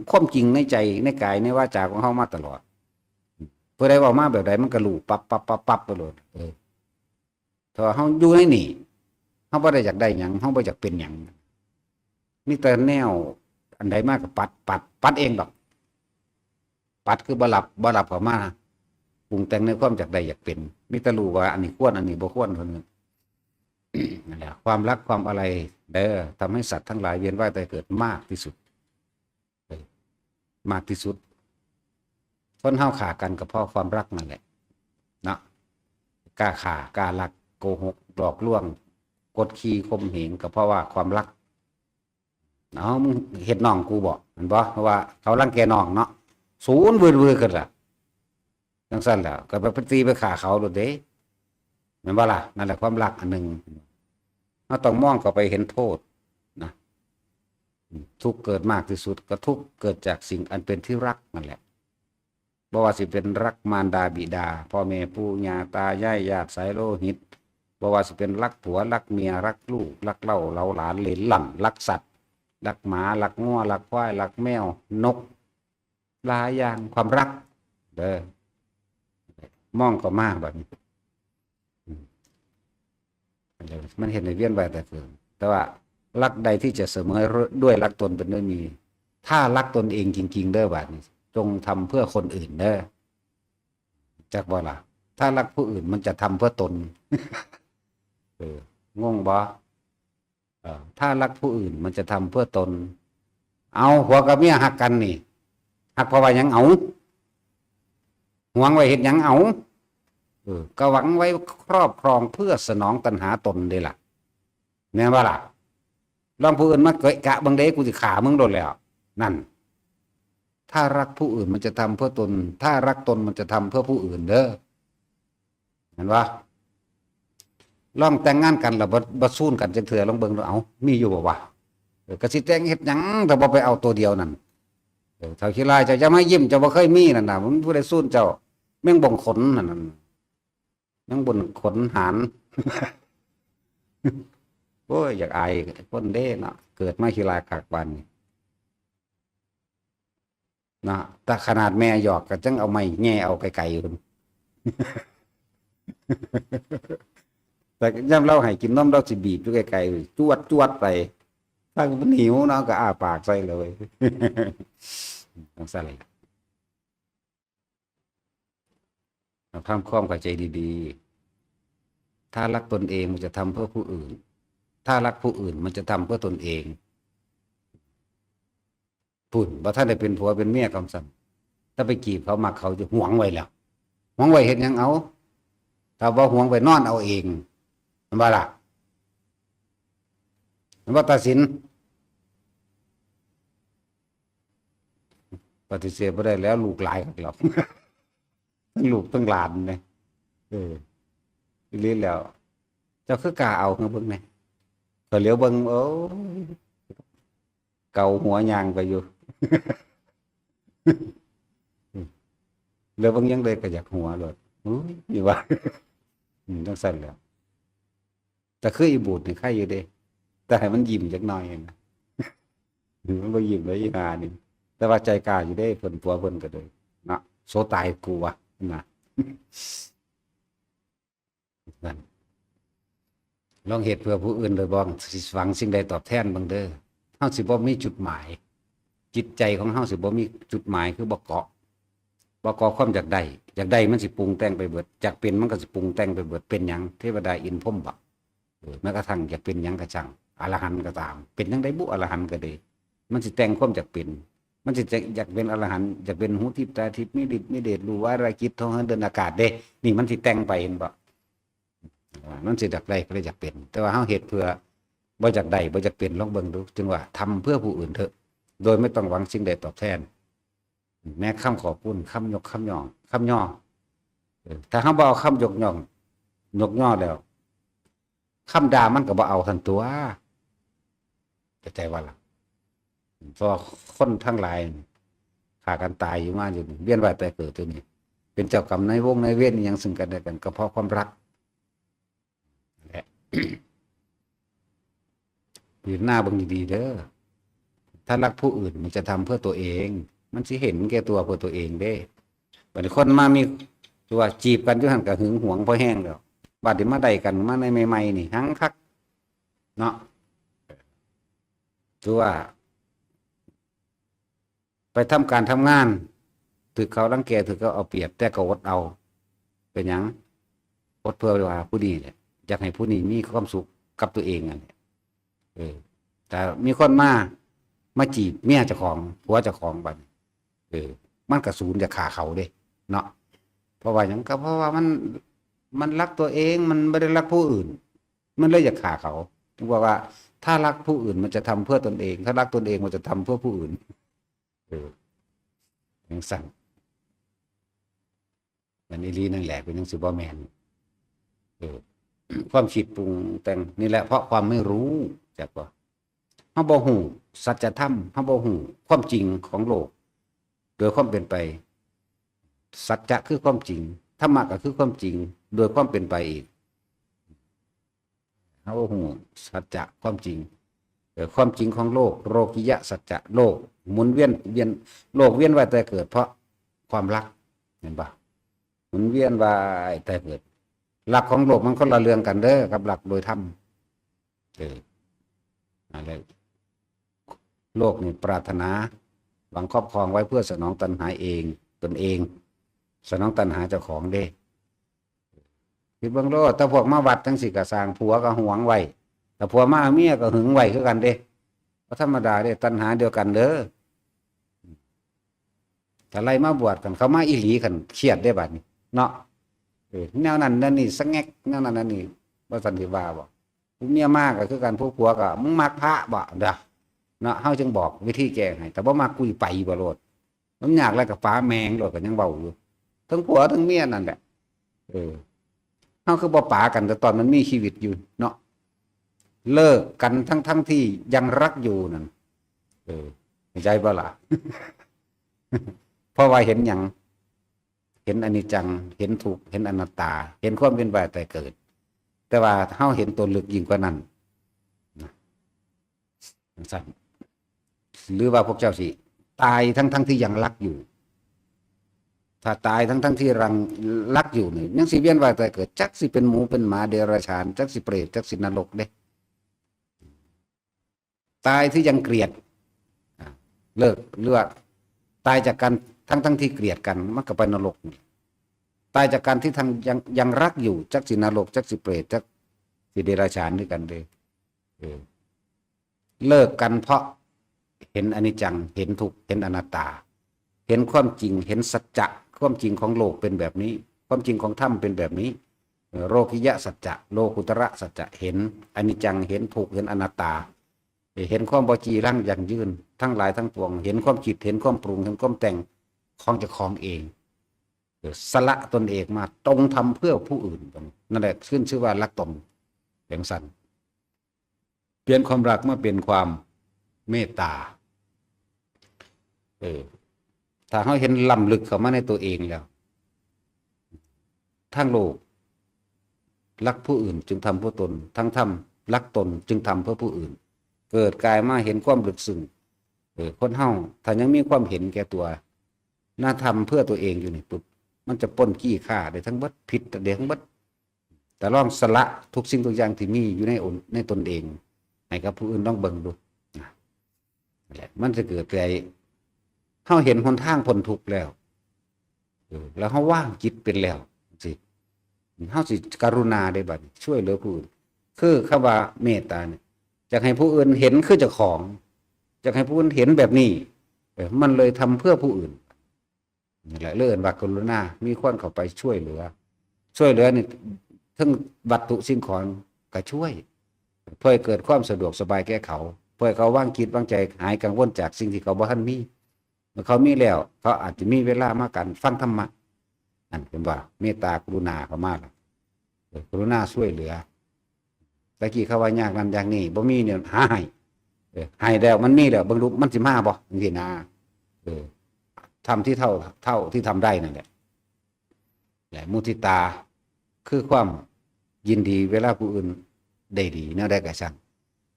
ความจริงในใจ ในกาย ในวาจาของเฮามาตลอด ผู้ใดเว้ามาแบบใดมันก็รู้ปั๊บปั๊บปั๊บปั๊บไปโลด เออ ถ้าเฮาอยู่ในนี่ เฮาบ่ได้อยากได้หยัง เฮาบ่อยากเป็นหยัง มีแต่แนวอันใดมาก็ปัด ปัด ปัดเองดอก ปัดคือบ่รับ บ่รับเข้ามาปรุงแต่งในความอยากได้อยากเป็น มีแต่รู้ว่าอันนี้ควร อันนี้บ่ควรเท่านั้น นั่นแหละ ความรักความอาลัยเด้อ ทำให้สัตว์ทั้งหลายเวียนว่ายตายเกิดมากที่สุด มากที่สุด คนเฮาฆ่ากันก็เพราะความรักนั่นแหละ เนาะ กล้าฆ่า กล้าลัก โกหก หลอกลวง กดขี่ข่มเหง ก็เพราะว่าความรัก เอา มึงเฮ็ดน้องกูบ่ แม่นบ่ เพราะว่าเขารังแกน้องเนาะ สูนวืดๆ ขึ้นล่ะ จั่งซั้นแหละ ก็ไปตีไปฆ่าเขาโลดเด้ แม่นบ่ล่ะ นั่นแหละความรักอันหนึ่ง เราต้องมองเข้าไปเห็นโทษนะ ทุกข์เกิดมากที่สุด ก็ทุกข์เกิดจากสิ่งอันเป็นที่รักนั่นแหละ บ่ว่าสิเป็นรักมารดาบิดา พ่อแม่ปู่ย่าตายาย ญาติสายโลหิต บ่ว่าสิเป็นรักผัว รักเมีย รักลูก รักเหล้า เหล้าหลาน เหลนหลั่น รักสัตว์ รักหมา รักงัว รักควาย รักแมว นก หลายอย่าง ความรัก เด้อ มองเข้ามาบัดนี้ อืม มันเฮ็ดให้เวียนว่ายตายเกิด แต่ว่ารักใดที่จะเสมอด้วยรักตนเป็นด้วยมี ถ้ารักตนเองจริงๆ เด้อ บาดนี้ จงทำเพื่อคนอื่นเด้อ จักบ่ล่ะ ถ้ารักผู้อื่นมันจะทำเพื่อตน เออ งงบ่ เอ่อ ถ้ารักผู้อื่นมันจะทำเพื่อตน เอา ผัวกับเมียฮักกันนี่ ฮักเพราะว่าหยัง เอา หวงไว้เฮ็ดหยัง เอา เออ ก็หวังไว้ครอบครองเพื่อสนองตัณหาตนเด้ล่ะ แม่นบ่ล่ะ ลองผู้อื่นมาเกะกะเบิ่งเด้ กูสิฆ่ามึงโลดแล้ว นั่น ถ้ารักผู้อื่นมันจะทำเพื่อตน ถ้ารักตนมันจะทำเพื่อผู้อื่นเด้อ เห็นบ่ ลองแต่งงานกันแล้วบ่ บ่ซูนกันจักเทื่อ ลองเบิ่งดู เอ้า มีอยู่บ่วะ เออ ก็สิแต่งเฮ็ดหยัง ถ้าบ่ไปเอาตัวเดียวนั่น เออ เฒ่าขี้ลาย เจ้าอย่ามายิ้ม เจ้าบ่เคยมีนั่นน่ะ มันผู้ใดซูนเจ้า แมงบ่งขนนั่นน่ะ แมงบ่งขนหาน โอ้ย อยากอายคนเด้เนาะ เกิดมาขี้ลายคักปานนี้ เนาะ แต่ขนาดแม่หยอกก็จั่งเอาไม้แหย่เอาไกลๆ พุ่น แต่ยามลาวให้กินนม ลาวสิบีบอยู่ไกลๆ จวดๆ ไป ถ้ามันหิวเนาะ ก็อ้าปากใส่เลย จั่งซั้นแหละ ทำความเข้าใจดีๆ ถ้ารักตนเองมันจะทำเพื่อผู้อื่น ถ้ารักผู้อื่นมันจะทำเพื่อตนเอง พุ้น บ่ทันได้เป็นผัวเป็นเมียกำซั้น ถ้าไปจีบเขา มักเขา จะหวงไว้แล้ว หวงไว้เฮ็ดหยัง เอา ถ้าบ่หวงไว้นอนเอาเอง แม่นบ่ล่ะ แม่นบ่ ตาสิน ปฏิเสธบ่ได้แล้ว ลูกหลายคักแล้ว ทั้งลูกทั้งหลานเนี่ย เออ อีหลีแล้ว เจ้าคือกล้าเอา เบิ่งแหน่ ข้อยเหลียวเบิ่ง โอ้ย เกาหัวย่างไปอยู่ แล้วเบิ่งยังไดก็อยากหัวโลด อุ้ย นี่ว่า อืม จั่งซั้นแหล้ว แต่คืออีบูดนี่ไคอยู่เด้ แต่ให้มันยิ้มจักหน่อยนะ มันบ่ยิ้มเลยอีห่านี่ แต่ว่าใจกล้าอยู่เด้ เพิ่น ผัวเพิ่นก็เลย เนาะ โสตายกูวะ นะ นั่น ลองเฮ็ดเพื่อผู้อื่นโดยบ่หวังสิ่งใดตอบแทนเบิ่งเด้อ เฮาสิบ่มีจุดหมาย จิตใจของเฮาสิบ่มีจุดหมาย คือบ่เกาะ บ่เกาะความอยากได้ อยากได้มันสิปรุงแต่งไปเบิด อยากเป็นมันก็สิปรุงแต่งไปเบิด เป็นหยัง เทวดาอินทร์พรหมบ่ เออ แม้กระทั่งอยากเป็นหยังก็ช่าง อรหันต์ก็ตาม เป็นจั่งใดบุ อรหันต์ก็ดี มันสิแต่งความอยากเป็น มันสิแต่ง อยากเป็นอรหันต์ อยากเป็นหูทิพย์ตาทิพย์ มีฤทธิ์มีเดช รู้วาระจิต ท่องเหินเดินอากาศเด้ นี่มันสิแต่งไป เห็นบ่ อ่า มันสิอยากได้ก็เลยอยากเป็น แต่ว่าเฮาเฮ็ดเพื่อบ่อยากได้ บ่อยากเป็น ลองเบิ่งดู จึงว่าทำเพื่อผู้อื่นเถอะ โดยไม่ต้องหวังสิ่งใดตอบแทน แม้คำขอบคุณ คำยก คำย่อง คำย่อ เออ ถ้าเฮาบ่เอาคำยกย่อง ยกย่อแล้ว คำด่ามันก็บ่เอาซั่นตั๊ว เข้าใจบ่ล่ะ เพราะว่าคนทั้งหลายฆ่ากันตายอยู่มาอยู่นี่ เวียนว่ายตายเกิดอยู่นี่ เป็นเจ้ากรรมนายวงนายเวรอิหยังซึ่งกันและกัน ก็เพราะความรัก และ พิจารณาเบิ่งดีๆ เด้อ ถ้ารักผู้อื่นมันจะทำเพื่อตัวเอง มันสิเห็นแก่ตัวเพื่อตัวเองเด้ บัดนี้คนมามี คือว่าจีบกันอยู่หั่นก็หึงหวงพอแฮงแล้ว บัดนี้มาได้กันมาในใหม่ๆ นี่หังคัก เนาะ คือว่า ไปทำการทำงาน ถืกเขารังแก ถืกเขาเอาเปรียบ แต่ก็อดเอา เป็นหยัง อดเพื่อว่าผู้นี้แหละ อยากให้ผู้นี้มีความสุขกับตัวเองนั่นแหละ เออ แต่มีคนมา มาจีบเมียเจ้าของ ผัวเจ้าของบัดนี้ เออ มันก็สูญอยากฆ่าเขาเด้ เนาะ เพราะว่าหยัง ก็เพราะว่ามัน มันรักตัวเอง มันบ่ได้รักผู้อื่น มันเลยอยากฆ่าเขา ถึงบอกว่า ถ้ารักผู้อื่นมันจะทำเพื่อตนเอง ถ้ารักตนเองมันจะทำเพื่อผู้อื่น เออ จั่งซั้น มันอีหลีนั่นแหละ เป็นจั่งซี้บ่แม่น เออ ความคิดปรุงแต่งนี่แหละ เพราะความไม่รู้ จักบ่ เฮาบ่ฮู้สัจธรรม เฮาบ่ฮู้ความจริงของโลก โดยความเป็นไป สัจจะคือความจริง ธรรมะก็คือความจริง โดยความเป็นไปอีก เฮาบ่ฮู้สัจจะความจริง ออ ความจริงของโลก โลกิยะสัจจะ โลกหมุนเวียน เวียน โลกเวียนว่ายตายเกิด เพราะความรัก เห็นปะ หมุนเวียนว่ายตายเกิด หลักของโลกมันคนละเรื่องกันเด้อ กับหลักโดยธรรม เออ อะไร โลกนี่ปรารถนา หวังครอบครองไว้เพื่อสนองตัณหาเอง ตนเอง สนองตัณหาเจ้าของเด้ คิดเบิ่งโลด แต่พวกมาวัดจังสิกะสร้าง ผัวก็หวงไว้ แต่ผัวมาเอาเมียก็หึงไว้คือกันเด้ ก็ธรรมดาเด้ ตัณหาเดียวกันเด้อ ถ้าไล่มาบวชกัน เขามาอีหลีกัน เครียดได้บัดนี้ เนาะ เออ แนวนั้นแนวนี้ สะแงก แนวนั้นแนวนี้ ว่าสันติว่าบ่ ผู้เมียมากก็คือกัน ผู้ผัวก็ "มึงมักพระบ่?" เด้อ เนาะ เฮาจึงบอกวิธีแก้ให้ แต่บ่มัก กูสิไปบ่โลด มันยากแล้วก็ปาแม่งโลด ก็ยังเว้าอยู่ ทั้งผัวทั้งเมียนั่นแหละ เออ เฮาคือบ่ปากัน แต่ตอนมันมีชีวิตอยู่เนาะ เลิกกันทั้งๆทที่ยังรักอยู่นั่น เออ เข้าใจบ่ล่ะ เพราะว่าเห็นหยัง เห็นอนิจจัง เห็นทุกข์ เห็นอนัตตา เห็นความเวียนว่ายตายเกิด แต่ว่าเฮาเห็นตัวลึกยิ่งกว่านั้น นะ จั่งซั้น หรือว่าพวกเจ้าสิตายทั้งๆทที่ยังรักอยู่ ถ้าตายทั้งๆทที่รัง รักอยู่นี่ ยังสิเวียนว่ายตายเกิด จักสิเป็นหมูเป็นหมาเดรัจฉาน จักสิเปรต จักสินรกเด้ ตายที่ยังเกลียด อ่ะ เลิก หรือว่าตายจากการ ทั้งๆทที่เกลียดกัน มันก็ไปนรกนี่ ตายจากการที่ทั้งยัง ยังรักอยู่ จักสินรก จักสิเปรต จักสิเดรัจฉานคือกันเด้ เออ เลิกกันเพราะเห็นอนิจจัง เห็นทุกข์ เห็นอนัตตา เห็นความจริง เห็นสัจจะ ความจริงของโลกเป็นแบบนี้ ความจริงของธรรมเป็นแบบนี้ เอ่อ โลกิยะสัจจะ โลกุตระสัจจะ เห็นอนิจจัง เห็นทุกข์ เห็นอนัตตา เห็นความบ่จีรังยั่งยืน ทั้งหลายทั้งปวง เห็นความคิด เห็นความปรุง เห็นความแต่งของเจ้าของเอง เออ สละตนเองมา จงทำเพื่อผู้อื่น นั่นแหละขึ้นชื่อว่ารักตน จั่งซั้น เปลี่ยนความรักมาเป็นความเมตตา เออ ถ้าเฮาเห็นล้ำลึกเข้ามาในตัวเองแล้ว ทั้งโลก รักผู้อื่นจึงทำเพื่อตน ทั้งธรรม รักตนจึงทำเพื่อผู้อื่น เกิดกายมาเห็นความลึกซึ้ง เออ คนเฮาถ้ายังมีความเห็นแก่ตัว หน้าทำเพื่อตัวเองอยู่นี่ปุ๊บ มันจะป้นขี้ข้าได้ทั้งเบิด ผิดได้ทั้งเบิด แต่ลองสละทุกสิ่งทุกอย่างที่มีอยู่ในอน- ในตนเอง ให้กับผู้อื่นลองเบิ่งดู นะ นั่นแหละ มันจะเกิดใจ เฮาเห็นหนทางพ้นทุกข์แล้ว เออ แล้วเฮาวางจิตเป็นแล้วสิ เฮาสิกรุณาได้บัดนี้ ช่วยเหลือผู้อื่น คือคำว่าเมตตาเนี่ย อยากให้ผู้อื่นเห็นคือเจ้าของ อยากให้ผู้อื่นเห็นแบบนี้ เออ มันเลยทำเพื่อผู้อื่น นี่แหละเรียกว่ากรุณา มีคนเข้าไปช่วยเหลือ ช่วยเหลือนี่ ทั้งวัตถุสิ่งของก็ช่วย เพื่อให้เกิดความสะดวกสบายแก่เขา เพื่อให้เขาวางจิตวางใจ หายกังวลจากสิ่งที่เขาบ่ทันมี เมื่อเขามีแล้ว เขาอาจจะมีเวลามาการฟังธรรมะ นั่นเป็นว่าเมตตากรุณาเข้ามาแล้ว เออ กรุณาช่วยเหลือ ตะกี้เขาว่ายากนั่นยากนี่ บ่มีเนี่ย หาให้ เออ ให้แล้ว มันมีแล้ว เบิ่งดู มันสิมาบ่ จั่งซี้นะ เออ ทำที่เท่า เท่าที่ทำได้นั่นแหละ และมุทิตา คือความยินดีเวลาผู้อื่นได้ดี แนวใดก็ช่าง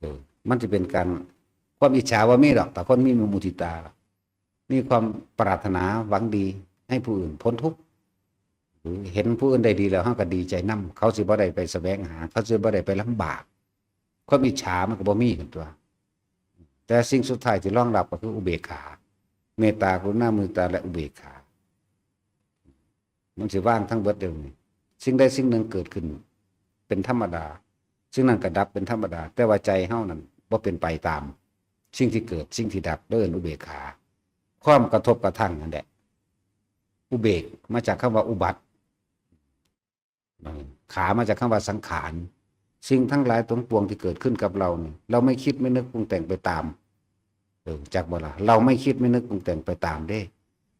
เออ มันจะเป็นการ ความอิจฉาบ่มีดอก แต่คนมีมุทิตา มีความปรารถนาหวังดีให้ผู้อื่นพ้นทุกข์ หรือเห็นผู้อื่นได้ดีแล้ว เฮาก็ดีใจนำ เขาสิบ่ได้ไปแสวงหา เขาสิบ่ได้ไปลำบาก ความอิจฉามันก็บ่มีขึ้นตัว แต่สิ่งสุดท้ายที่รองรับก็คืออุเบกขา เมตตา กรุณา มุทิตา และอุเบกขา มันสิวางทั้งเบิดเดี๋ยวนี้ สิ่งใดสิ่งหนึ่งเกิดขึ้นเป็นธรรมดา สิ่งนั้นก็ดับเป็นธรรมดา แต่ว่าใจเฮานั้นบ่เป็นไปตาม สิ่งที่เกิด สิ่งที่ดับ เรียกอุเบกขา ความกระทบกระทั่งนั่นแหละ อุเบก มาจากคำว่าอุบัติ ขามาจากคำว่าสังขาร สิ่งทั้งหลายทั้งปวงที่เกิดขึ้นกับเราเนี่ย เราไม่คิดไม่นึกปรุงแต่งไปตาม เออ จักบ่ล่ะ เราไม่คิดไม่นึกปรุงแต่งไปตามเด้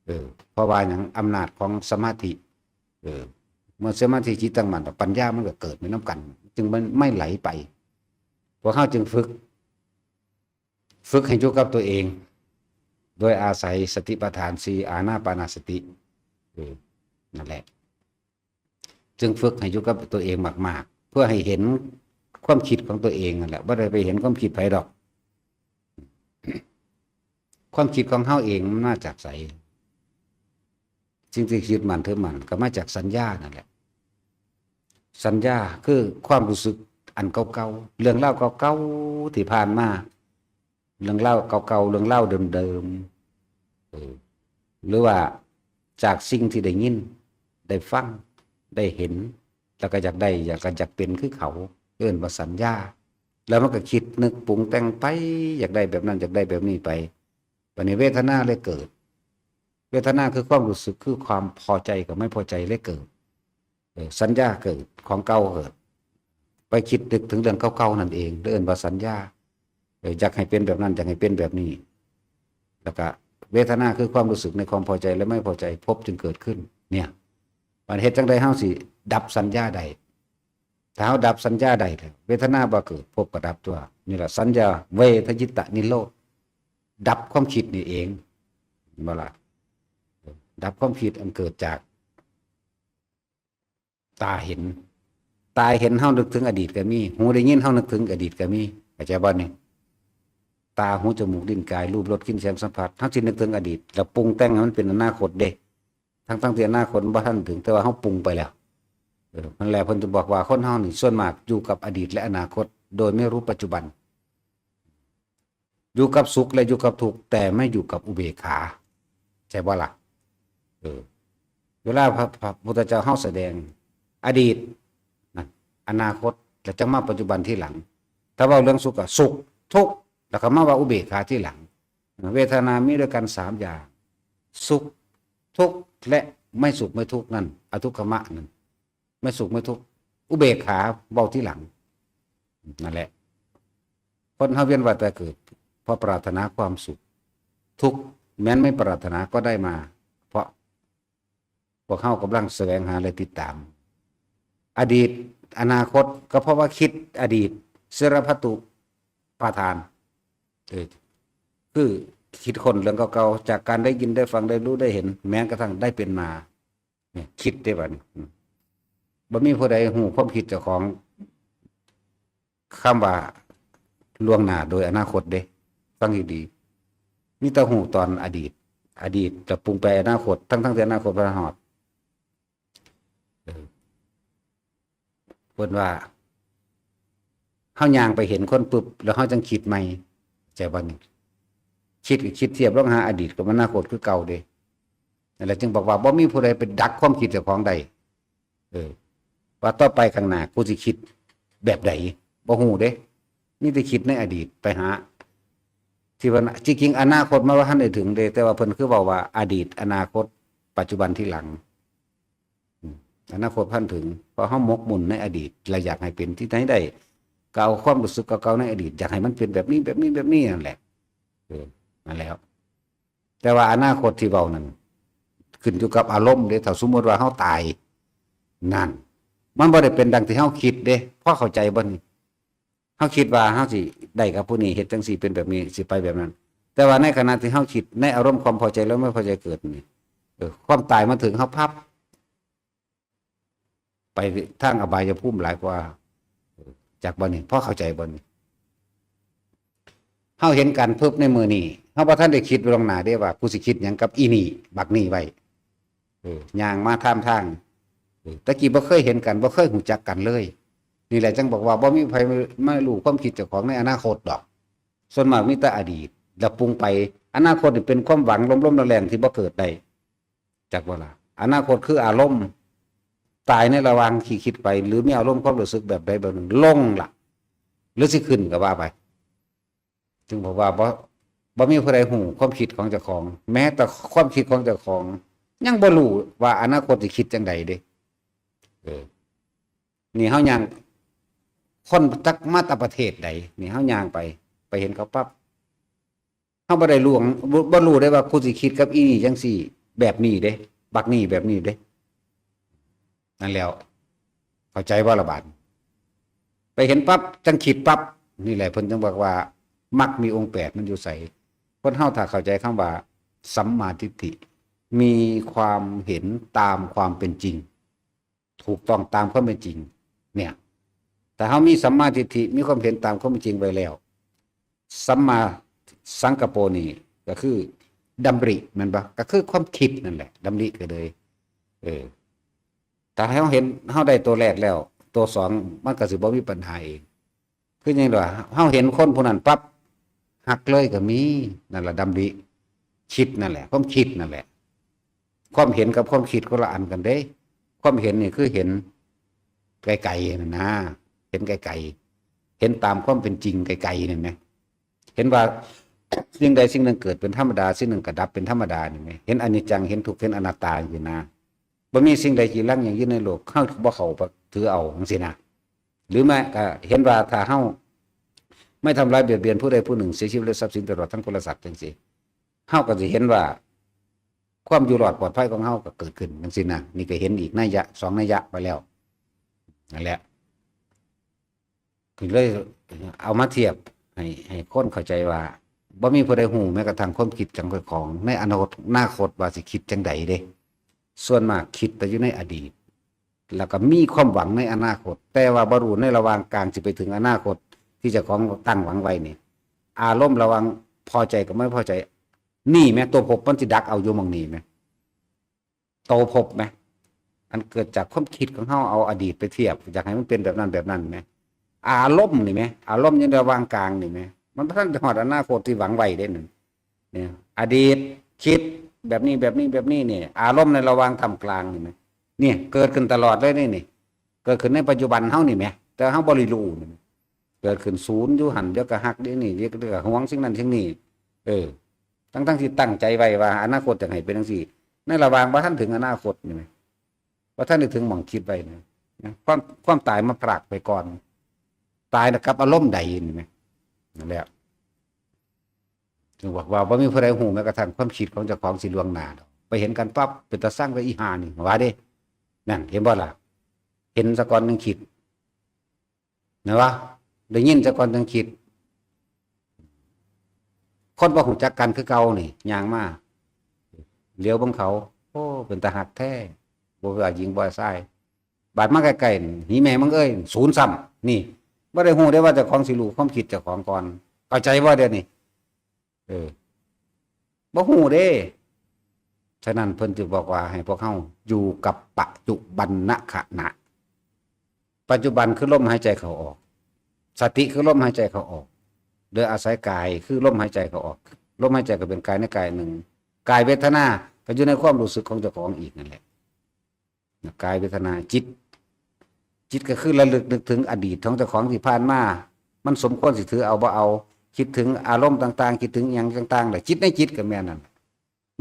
เออ เพราะว่าหยัง อำนาจของสมาธิ เออ เมื่อสมาธิจิตตั้งมั่นแล้ว ปัญญามันก็เกิดไปนำกัน จึงมันไม่ไหลไป พวกเฮาจึงฝึก ฝึกให้อยู่กับตัวเอง โดยอาศัยสติปัฏฐานสี่ อานาปานสติ เออ นั่นแหละ จึงฝึกให้อยู่กับตัวเองมากๆ เพื่อให้เห็นความคิดของตัวเองนั่นแหละ บ่ได้ไปเห็นความคิดไผดอก ความคิดของเฮาเองมันมาจากไส สิ่งที่ยึดมั่นถือมั่นก็มาจากสัญญานั่นแหละ สัญญาคือความรู้สึกอันเก่าๆ เรื่องราวเก่าๆ ที่ผ่านมา เรื่องราวเก่าๆ เรื่องราวเดิมๆ เออ หรือว่าจากสิ่งที่ได้ยิน ได้ฟัง ได้เห็น แล้วก็อยากได้ อยาก ก็อยากเป็นคือเขา เอิ้นว่าสัญญา แล้วมันก็คิดนึกปรุงแต่งไป อยากได้แบบนั้น อยากได้แบบนี้ไป บัดนี้เวทนาเลยเกิด เวทนาคือความรู้สึก คือความพอใจกับไม่พอใจเลยเกิด เออ สัญญาเกิด ของเก่าเกิด ไปคิดนึกถึงเรื่องเก่าๆ นั่นเอง เอิ้นว่าสัญญา เออ อยากให้เป็นแบบนั้น อยากให้เป็นแบบนี้ แล้วก็เวทนาคือความรู้สึกในความพอใจและไม่พอใจ ภพจึงเกิดขึ้น เนี่ย มันเฮ็ดจั่งใดเฮาสิดับสัญญาได้ ถ้าเฮาดับสัญญาได้แล้ว เวทนาบ่เกิด ภพก็ดับตัว นี่ล่ะ สัญญาเวทยิตนิโรธ ดับความคิดนี่เอง เห็นบ่ล่ะ ดับความคิดอันเกิดจาก ตาเห็น ตาเห็นเฮานึกถึงอดีตก็มี หูได้ยินเฮานึกถึงอดีตก็มี เข้าใจบ่นี่ ตา หู จมูก ลิ้น กาย รูป รส กลิ่น เสียง สัมผัส เฮาสินึกถึงอดีต แล้วปรุงแต่งให้มันเป็นอนาคตเด้ ทั้งๆ ที่อนาคตมันบ่ทันถึง แต่ว่าเฮาปรุงไปแล้ว เออ นั่นแหละเพิ่นจะบอกว่าคนเฮานี่ส่วนมากอยู่กับอดีตและอนาคต โดยไม่รู้ปัจจุบัน อยู่กับสุขและอยู่กับทุกข์ แต่ไม่อยู่กับอุเบกขา ใช่บ่ล่ะ เออ เวลาพระ พระพุทธเจ้าเฮาแสดงอดีตนะ อนาคต แล้วจั่งมาปัจจุบันทีหลัง ถ้าเว้าเรื่องสุขก็สุข ทุกข์ แล้วก็มาว่าอุเบกขาทีหลัง เวทนามีด้วยกันสามอย่าง สุข ทุกข์ และไม่สุขไม่ทุกข์นั่น อทุกขมะนั่น ไม่สุขไม่ทุกข์ อุเบกขาเว้าทีหลัง นั่นแหละ คนเฮาเวียนว่ายตายเกิด เพราะปรารถนาความสุข ทุกข์แม้นไม่ปรารถนาก็ได้มา เพราะพวกเฮากำลังแสวงหาและติดตาม อดีต อนาคต ก็เพราะว่าคิดอดีต เสรพัตตุปาทาน เออ คือคิดค้นเรื่องเก่าๆ จากการได้ยินได้ฟังได้รู้ได้เห็น แม้กระทั่งได้เป็นมา เนี่ย คิดได้บัดนี้ อืม บ่มีผู้ใดฮู้ความคิดเจ้าของ คำว่าล่วงหน้าโดยอนาคตเด้ ฟังให้ดี มีแต่ฮู้ตอนอดีต อดีตแล้วปรุงไปอนาคต ทั้งๆ ที่อนาคตบ่ทันฮอด เออ เพิ่นว่า เฮาย่างไปเห็นคนปุ๊บ แล้วเฮาจั่งคิดใหม่ เข้าใจบ่นี่ คิดก็คิดเทียบลองหาอดีตกับอนาคตคือเก่าเด้ นั่นแหละจึงบอกว่าบ่มีผู้ใดไปดักความคิดเจ้าของได้ เออ ว่าต่อไปข้างหน้ากูสิคิดแบบใด บ่ฮู้เด้ มีแต่คิดในอดีตไปหา ที่ว่า จริงๆ อนาคตมาว่าทันได้ถึงเด้ แต่ว่าเพิ่นคือเว้าว่าอดีต อนาคต ปัจจุบัน ทีหลัง อืม อนาคตพันถึง เพราะเฮาหมกมุ่นในอดีต และอยากให้เป็นที่ไหนได้ ก็เอาความรู้สึกเก่าๆ ในอดีต อยากให้มันเป็นแบบนี้ แบบนี้ แบบนี้นั่นแหละ เออ นั่นแหล้ว แต่ว่าอนาคตที่เว้านั่น ขึ้นอยู่กับอารมณ์เด้ ถ้าสมมุติว่าเฮาตาย นั่น มันบ่ได้เป็นดังที่เฮาคิดเด้ พอเข้าใจบ่นี่ เฮาคิดว่าเฮาสิได้กับผู้นี้ เฮ็ดจั่งซี้ เป็นแบบนี้ สิไปแบบนั้น แต่ว่าในขณะที่เฮาคิด ในอารมณ์ความพอใจและไม่พอใจเกิดนี่ เออ ความตายมาถึงเฮาพับ ไปทางอบายภูมิหลายกว่า จักบ่นี่ พอเข้าใจบ่นี่ เฮาเห็นกันปุ๊บในมื้อนี้ เฮาบ่ทันได้คิดล่วงหน้าเด้ว่า กูสิคิดหยังกับอีนี่ บักนี่ไว้ เออ ย่างมาท่ามทาง เออ แต่กี้บ่เคยเห็นกัน บ่เคยรู้จักกันเลย นี่แหละจั่งบอกว่าบ่มีไผมารู้ความคิดเจ้าของในอนาคตดอก ส่วนมากมีแต่อดีต แล้วปรุงไป อนาคตนี่เป็นความหวังลมๆแรงๆที่บ่เกิดได้ จักบ่ล่ะ อนาคตคืออารมณ์ ตายในระหว่างที่คิดไป หรือมีอารมณ์ความรู้สึกแบบใดแบบหนึ่ง ลงล่ะ หรือสิขึ้นก็ว่าไป จึงบอกว่าบ่ บ่มีผู้ใดฮู้ความคิดของเจ้าของ แม้แต่ความคิดของเจ้าของ ยังบ่รู้ว่าอนาคตสิคิดจั่งใดเด้ เออ นี่เฮาย่าง คนจักมาแต่ประเทศใด นี่เฮาย่างไป ไปเห็นเขาปั๊บ เฮาบ่ได้ล่วง บ่ บ่รู้ได้ว่ากูสิคิดกับอีนี่จั่งซี่ แบบนี้เด้ บักนี่แบบนี้เด้ นั่นแหล้ว เข้าใจบ่ล่ะบาด ไปเห็นปั๊บ จั่งคิดปั๊บ นี่แหละเพิ่นจึงบอกว่า มรรคมีองค์แปดมันอยู่ไส คนเฮาถ้าเข้าใจคำว่า สัมมาทิฏฐิ มีความเห็นตามความเป็นจริง ถูกต้องตามความเป็นจริง เนี่ย ถ้าเฮามีสัมมาทิฏฐิ มีความเห็นตามความเป็นจริงไว้แล้ว สัมมาสังกัปโปนี่ ก็คือดำริแม่นบ่ ก็คือความคิดนั่นแหละ ดำริก็เลย เออ ถ้าเฮาเห็น เฮาได้ตัวแรกแล้ว ตัวสองมันก็สิบ่มีปัญหาเอง คือหยังล่ะ เฮาเห็นคนผู้นั้นปั๊บ ฮักเลยก็มี นั่นล่ะดำริ คิดนั่นแหละ ความคิดนั่นแหละ ความเห็นกับความคิดคนละอันกันเด้ ความเห็นนี่คือเห็นไกลๆนั่นนะ เห็นไกลๆ เห็นตามความเป็นจริงไกลๆนั่นแหม เห็นว่าสิ่งใดสิ่งหนึ่งเกิดเป็นธรรมดา สิ่งหนึ่งก็ดับเป็นธรรมดานี่แหม เห็นอนิจจัง เห็นทุกข์ เห็นอนัตตาอยู่นะ บ่มีสิ่งใดจีรังยั่งยืนในโลก เฮาบ่เข้าถือเอาจังซี้นะ หรือแม้ก็เห็นว่าถ้าเฮาไม่ทำร้ายเบียดเบียนผู้ใดผู้หนึ่ง เสียชีวิตและทรัพย์สินตลอดทั้งคนและสัตว์จังซี้ เฮาก็สิเห็นว่า ความอยู่รอดปลอดภัยของเฮาก็เกิดขึ้นจังซี้นะ นี่ก็เห็นอีกนัยยะ สองนัยยะไปแล้ว นั่นแหละ คือเลยเอามาเทียบให้ ให้คนเข้าใจว่า บ่มีผู้ใดฮู้แม้กระทั่งความคิดของเจ้าของ ในอนาคต อนาคตว่าสิคิดจังใดเด้ ส่วนมากคิดแต่อยู่ในอดีต แล้วก็มีความหวังในอนาคต แต่ว่าบ่รู้ในระหว่างกลางสิไปถึงอนาคต ที่เจ้าของตั้งหวังไว้นี่ อารมณ์ระหว่างพอใจกับไม่พอใจ นี่แหม ตัวภพมันสิดักเอาอยู่หม่องนี้แหม ตัวภพแหม อันเกิดจากความคิดของเฮา เอาอดีตไปเทียบ อยากให้มันเป็นแบบนั้นแบบนั้นแหม อารมณ์นี่แหม อารมณ์อยู่ในระหว่างกลางนี่แหม มันบ่ทันฮอดอนาคตที่หวังไว้เด้นั่น เนี่ย อดีตคิดแบบนี้แบบนี้แบบนี้นี่ อารมณ์ในระหว่างท่ามกลางนี่แหม เนี่ย เกิดขึ้นตลอดเลยนี่ นี่ เกิดขึ้นในปัจจุบันเฮานี่แหม แต่เฮาบ่ได้รู้นี่แหม เกิดขึ้นศูนย์อยู่หั่น เดี๋ยวก็ฮัก เดี๋ยวนี่ เดี๋ยวก็หวงสิ่งนั้นสิ่งนี้ เออ ทั้งๆที่ตั้งใจไว้ว่าอนาคตจะให้เป็นจังซี่ ในระหว่างบ่ทันถึงอนาคตนี่แหม บ่ทันได้ถึงหม่องคิดไว้นะ นะ ความ ความตายมาพรากไปก่อน ตายแล้วกับอารมณ์ใดนี่แหม นั่นแหละ ถึงบอกว่าบ่มีผู้ใดฮู้แม้กระทั่งความคิดของเจ้าของสิล่วงหน้าดอก ไปเห็นกันปั๊บ เป็นตาซังกับอีห่านี่ ว่าเด้ นั่น เห็นบ่ล่ะ เห็นซะก่อนจั่งคิด นะวะ ได้ยินซะก่อนจั่งคิด คนบ่ฮู้จักกันคือเก่านี่ ย่างมา เหลียวเบิ่งเขา โอ้ เป็นตาฮักแท้ บ่ว่าหญิงบ่ว่าชาย บาดมาใกล้ๆนี่ หีแม่มึงเอ้ย ศูนย์ซ้ำ นี่ บ่ได้ฮู้ได้ว่าเจ้าของสิรู้ความคิดเจ้าของก่อน เข้าใจบ่เดี๋ยวนี้ เออ บ่ฮู้เด้ ฉะนั้นเพิ่นจึงบอกว่าให้พวกเฮาอยู่กับปัจจุบันขณะ ปัจจุบันคือลมหายใจเข้าออก สติคือลมหายใจเข้าออก โดยอาศัยกายคือลมหายใจเข้าออก ลมหายใจก็เป็นกายในกายหนึ่ง กายเวทนาก็อยู่ในความรู้สึกของเจ้าของอีกนั่นแหละ กายเวทนาจิต จิตก็คือระลึกนึกถึงอดีตของเจ้าของที่ผ่านมา มันสมควรสิถือเอาบ่เอา คิดถึงอารมณ์ต่างๆ คิดถึงอิหยังต่างๆ แหละ จิตในจิตก็แม่นนั่น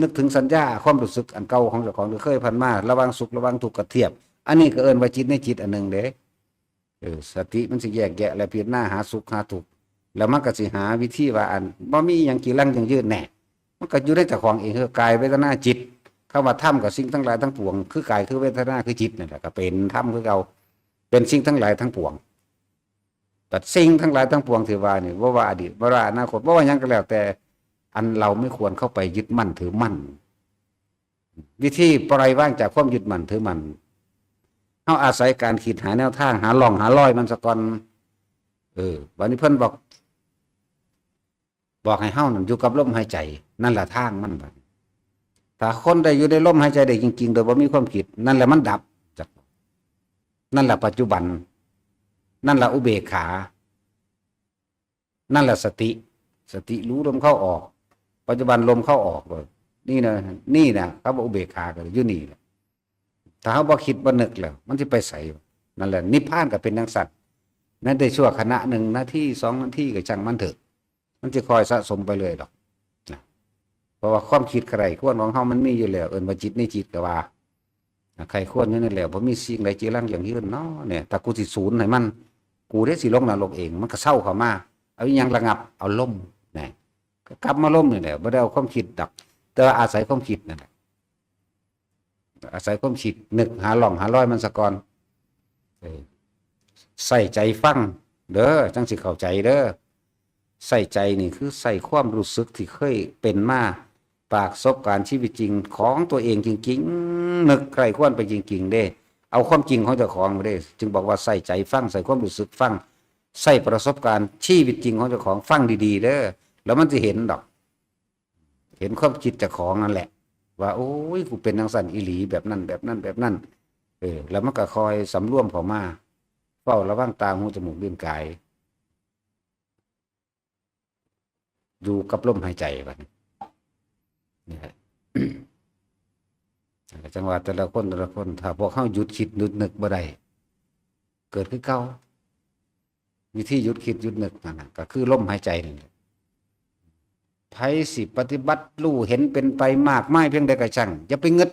นึกถึงสัญญาความรู้สึกอันเก่าของเจ้าของที่เคยผ่านมา ระหว่างสุขระหว่างทุกข์ก็เทียบ อันนี้ก็เอิ้นว่าจิตในจิตอันหนึ่งเด้ เออ สติมันสิแยกแยะและพิจารณาหาสุขหาทุกข์ แล้วมันก็สิหาวิธีว่าอันบ่มีหยังจีรังยั่งยืนแน่ มันก็อยู่ในเจ้าของเอง คือกายเวทนาจิต คำว่าธรรมกับสิ่งทั้งหลายทั้งปวง คือกายคือเวทนาคือจิตนั่นแหละ ก็เป็นธรรมคือเก่า เป็นสิ่งทั้งหลายทั้งปวง แต่สิ่งทั้งหลายทั้งปวงที่ว่านี่ บ่ว่าอดีต บ่ว่าอนาคต บ่ว่าหยังก็แล้วแต่ อันเราไม่ควรเข้าไปยึดมั่นถือมั่น วิธีปล่อยวางจากความยึดมั่นถือมั่น เฮาอาศัยการคิดหาแนวทาง หาร่องหารอยมันซะก่อน เออ บัดนี้เพิ่นบอก บอกให้เฮานั่นอยู่กับลมหายใจ นั่นแหละทางมันบัดนี้ ถ้าคนได้อยู่ในลมหายใจได้จริงๆ โดยบ่มีความคิด นั่นแหละมันดับ จาก นั่นแหละปัจจุบัน นั่นแหละอุเบกขา นั่นแหละสติ สติรู้ลมเข้าออก ปัจจุบันลมเข้าออกเลย นี่นะ นี่นะ คำว่าอุเบกขาก็อยู่นี่แหละ ถ้าเฮาบ่คิดบ่นึกแล้ว มันสิไปไสวะ นั่นแหละ นิพพานก็เป็นจั่งซั้น แม้แต่ชั่วขณะหนึ่งนาที สองนาทีก็ช่างมันเถอะ มันสิค่อยสะสมไปเรื่อยดอกนะ เพราะว่าความคิดใคร่ครวญของเฮามันมีอยู่แล้ว เอิ้นว่าจิตในจิตก็ว่า ใคร่ครวญอยู่นั่นแหละ บ่มีสิ่งใดจีรังยั่งยืนเนาะเนี่ย ถ้ากูสิสูญให้มัน กูเด้สิลงนรกเอง มันก็เซาเข้ามา เอาอิหยังระงับ เอาลมนะ ก็กลับมาลมนี่แหละ บ่ได้เอาความคิดดอก แต่ว่าอาศัยความคิดนั่นแหละ อาศัยความคิดนึกหาร่องหารอยมันซะก่อน เออ ใส่ใจฟังเด้อ จั่งสิเข้าใจเด้อ ใส่ใจนี่คือใส่ความรู้สึกที่เคยเป็นมา ประสบการณ์ชีวิตจริงของตัวเองจริงๆ นึกใคร่ครวญไปจริงๆ เด้ เอาความจริงของเจ้าของเด้ จึงบอกว่าใส่ใจฟัง ใส่ความรู้สึกฟัง ใส่ประสบการณ์ชีวิตจริงของเจ้าของฟังดีๆ เด้อ แล้วมันสิเห็นดอก เห็นความคิดเจ้าของนั่นแหละ ว่า โอ้ย กูเป็นจั่งซั้นอีหลี แบบนั้น แบบนั้น แบบนั้น เออ แล้วมันก็ค่อยสำรวมเข้ามา เฝ้าระวังตา หู จมูก ลิ้น กาย อยู่กับลมหายใจบัดนี้ นี่แหละ จังว่าแต่ละคน แต่ละคน ถ้าพวกเฮาหยุดคิดหยุดนึกบ่ได้ เกิดคือเก่า วิธีหยุดคิดหยุดนึกนั่นน่ะ ก็คือลมหายใจนั่นแหละ ไผสิปฏิบัติรู้เห็นเป็นไปมากมายเพียงใดก็ช่าง อย่าไปงึด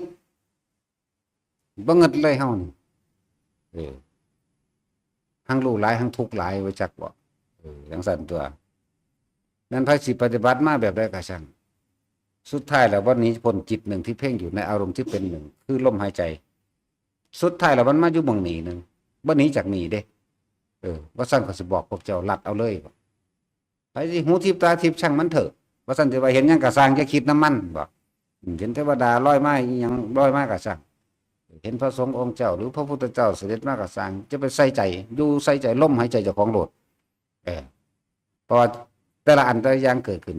บ่งึดเลยเฮานี่ เออ หังรู้หลาย หังทุกข์หลาย ว่าจักบ่ เออ จั่งซั้นตั๊ว แม่นไผสิปฏิบัติมาแบบใดก็ช่าง สุดท้ายแล้วบ่หนีพ้นจิตหนึ่งที่เพ่งอยู่ในอารมณ์ที่เป็นหนึ่ง คือลมหายใจ สุดท้ายแล้วมันมาอยู่หม่องนี้หนึ่ง บ่หนีจากนี้เด้ เออ ว่าซั้นข้อยสิบอกพวกเจ้า ลัดเอาเลย ไผสิหูทิพย์ตาทิพย์ ช่างมันเถอะ ว่าซั้น สิว่าเห็นหยังก็ซ่าง อย่าคิดนำมัน บ่ อืม เห็นเทวดาลอยมา อิหยังลอยมาก็ซ่าง เห็นพระสงฆ์องค์เจ้า หรือพระพุทธเจ้าเสด็จมาก็ซ่าง จะไปใส่ใจ อยู่ใส่ใจลมหายใจเจ้าของโลด เออ เพราะว่าแต่ละอันแต่ละอย่างเกิดขึ้น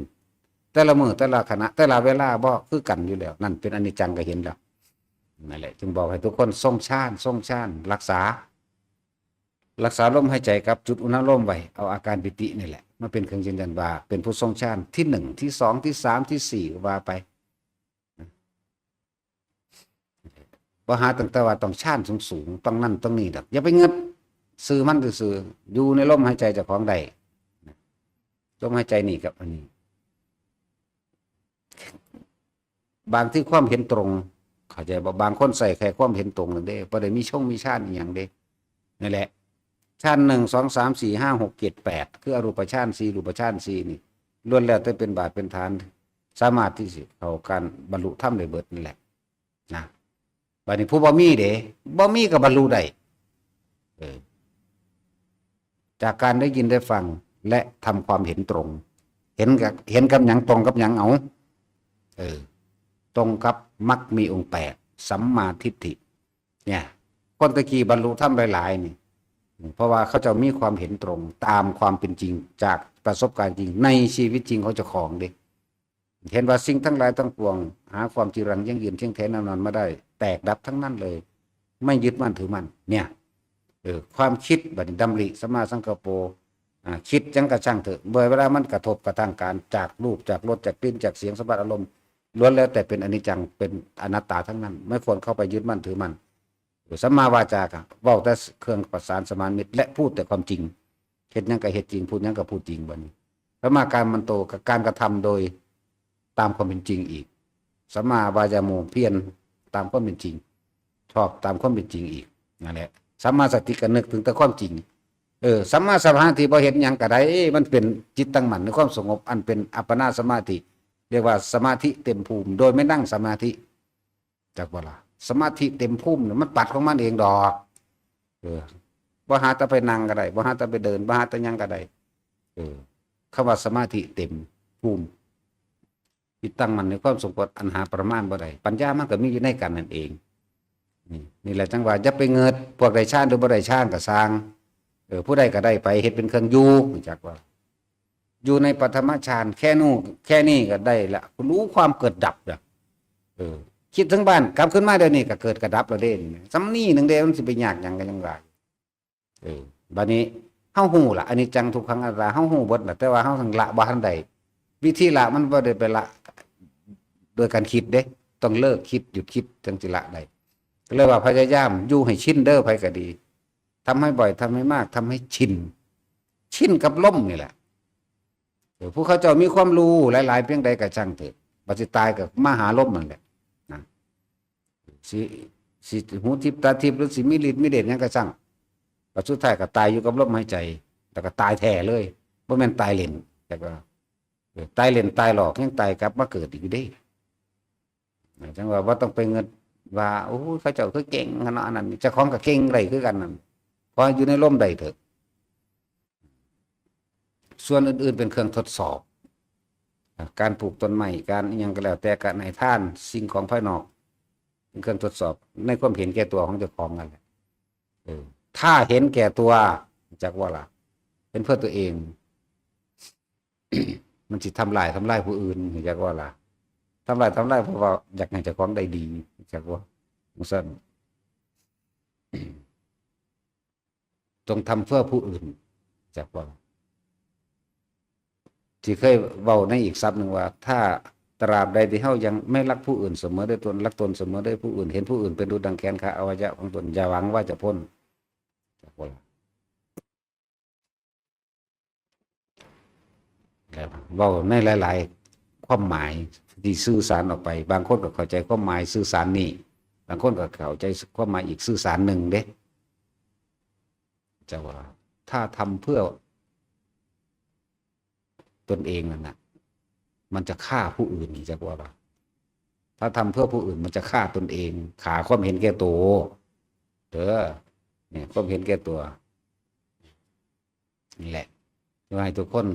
แต่ละมื้อ แต่ละขณะ แต่ละเวลาบ่คือกันอยู่แล้ว นั่นเป็นอนิจจังก็เห็นแล้ว นั่นแหละ จึงบอกให้ทุกคนทรงฌาน ทรงฌาน รักษา รักษาลมหายใจกับจุดอุณาโลมไว้ เอาอาการปีตินี่แหละมาเป็นเครื่องยืนยันว่าเป็นผู้ทรงฌานที่หนึ่ง ที่สอง ที่สาม ที่สี่ ว่าไป บ่หาตั้งแต่ว่าต้องฌานสูงๆ ต้องนั่นต้องนี่ดอก อย่าไปงึด ซื่อมันซื่อๆ อยู่ในลมหายใจเจ้าของได้ ลมหายใจนี่กับอันนี้ บางที่ความเห็นตรง เข้าใจบ่ บางคนใส่แค่ความเห็นตรงนั่นเด้ บ่ได้มีชงมีฌานอีหยังเด้ นั่นแหละ ฌาน หนึ่ง สอง สาม สี่ ห้า หก เจ็ด แปด คืออรูปฌานสี่ รูปฌานสี่นี่ ล้วนแล้วแต่เป็นบาทเป็นฐาน สามารถที่สิเข้าการบรรลุธรรมได้เบิดนั่นแหละ นะ บัดนี้ผู้บ่มีเด้ บ่มีก็บรรลุได้ เออ จากการได้ยินได้ฟัง และทำความเห็นตรง เห็นกับ เห็นกับหยัง ตรงกับหยัง เอา เออ ตรงกับมรรคมีองค์แปด สัมมาทิฏฐิ เนี่ย คนตะกี้บรรลุธรรมหลายๆ นี่ เพราะว่าเขาเจ้ามีความเห็นตรงตามความเป็นจริง จากประสบการณ์จริงในชีวิตจริงของเจ้าของเด้ เห็นว่าสิ่งทั้งหลายทั้งปวง หาความจีรังยั่งยืนเที่ยงแท้แน่นอนไม่ได้ แตกดับทั้งนั้นเลย ไม่ยึดมั่นถือมั่น เนี่ย เออ ความคิดบัดนี้ดำริสัมมาสังกัปโป อ่า คิดหยังก็ช่างเถอะ เมื่อเวลามันกระทบกระทั่งการ จากรูป จากรส จากกลิ่น จากเสียง สัมผัส อารมณ์ ล้วนแล้วแต่เป็นอนิจจัง เป็นอนัตตาทั้งนั้น ไม่ควรเข้าไปยึดมั่นถือมั่น สัมมาวาจากะ เว้าแต่เครื่องประสานสมานมิตร และพูดแต่ความจริง เฮ็ดหยังก็เฮ็ดจริง พูดหยังก็พูดจริง บัดนี้ สัมมากัมมันโต กับการกระทำโดยตามความเป็นจริงอีก สัมมาวายาโม เพียรตามความเป็นจริง ชอบตามความเป็นจริงอีก นั่นแหละ สัมมาสติ ก็นึกถึงแต่ความจริง เออ สัมมาสมาธิ บ่เฮ็ดหยังก็ได้ มันเป็นจิตตั้งมั่นในความสงบ อันเป็นอัปปนาสมาธิ เรียกว่าสมาธิเต็มภูมิ โดยไม่นั่งสมาธิ จักบ่ล่ะ สมาธิเต็มภูมิเนี่ย มันปัดของมันเองดอก เออ บ่หาแต่ไปนั่งก็ได้ บ่หาแต่ไปเดิน บ่หาแต่หยังก็ได้ เออ คำว่าสมาธิเต็มภูมิ จิตตั้งมั่นในความสงบอันหาประมาณบ่ได้ ปัญญามันก็มีอยู่ในกันนั่นเอง นี่ นี่แหละจังว่าอย่าไปเงิด พวกได้ฌานหรือบ่ได้ฌานก็ซ่าง เออ ผู้ใดก็ได้ไปเฮ็ดเป็นเครื่องอยู่ รู้จักว่า อยู่ในปฐมฌาน แค่นู่นแค่นี่ก็ได้ละ รู้ความเกิดดับละ เออ คิดถึงบ้าน กลับขึ้นมาเดี๋ยวนี้ก็เกิดกระดับแล้วเด้ ส่ำนี้หนึ่งเด้ มันสิไปยากหยังก็ยังว่า เออ บัดนี้เฮาฮู้ละ อนิจจัง ทุกขัง อนัตตา เฮาฮู้เบิดละ แต่ว่าเฮาทั้งละบ่ทันได้ วิธีละมันบ่ได้ไปละโดยการคิดเด้ ต้องเลิกคิด หยุดคิด จังสิละได้ ก็เลยว่าพยายามอยู่ให้ชินเด้อ ไผก็ดี ทำให้บ่อย ทำให้มาก ทำให้ชิน ชินกับลมนี่แหละ เออ ผู้เขาเจ้ามีความรู้หลายๆ เพียงใดก็ช่างเถอะ บัดสิตายก็มาหาลมนั่นแหละ นะ สิ สิหูทิพย์ตาทิพย์ หรือสิมีฤทธิ์มีเดชหยังก็ช่าง บัดสุดท้ายก็ตายอยู่กับลมหายใจ แล้วก็ตายแท้เลย บ่แม่นตายเล่น แต่ก็ เออ ตายเล่นตายหลอก ยังตายกลับมาเกิดอีกอยู่เด้ จังว่าบ่ต้องไปเงิดว่า โอ้ย เขาเจ้าคือเก่งขนาดนั้น เจ้าของก็เก่งได้คือกันนั่น เพราะอยู่ในลมได้เถอะ ส่วนอื่นๆเป็นเครื่องทดสอบ อ่ะ การปลูกต้นไม้ การอิหยังก็แล้วแต่ การให้ทาน สิ่งของภายนอก เป็นเครื่องทดสอบในความเห็นแก่ตัวของเจ้าของนั่นแหละ เออ ถ้าเห็นแก่ตัว จักว่าล่ะ เป็นเพื่อตัวเอง มันสิทำลาย ทำลายผู้อื่น จักว่าล่ะ ทำลาย ทำลาย เพราะว่าอยากให้เจ้าของได้ดี จักว่า จั่งซั่น จงทำเพื่อผู้อื่น จักว่า ที่เคยเว้าในอีกศัพท์หนึ่งว่า ถ้าตราบใดที่เฮายังไม่รักผู้อื่นเสมอด้วยตน รักตนเสมอด้วยผู้อื่น เห็นผู้อื่นเป็นดุจดังแขนขาอวัยวะของตน อย่าหวังว่าจะพ้น จักว่า เว้าในหลายๆ ความหมายที่สื่อสารออกไป บางคนก็เข้าใจความหมายสื่อสารนี้ บางคนก็เข้าใจความหมายอีกสื่อสารหนึ่งเด้ จะว่า ถ้าทำเพื่อตนเองนั่นน่ะ มันจะฆ่าผู้อื่น จักว่า ถ้าทำเพื่อผู้อื่น มันจะฆ่าตนเอง ฆ่าความเห็นแก่ตัว เด้อ เนี่ย ความเห็นแก่ตัว นี่แหละ ว่าให้ทุกคน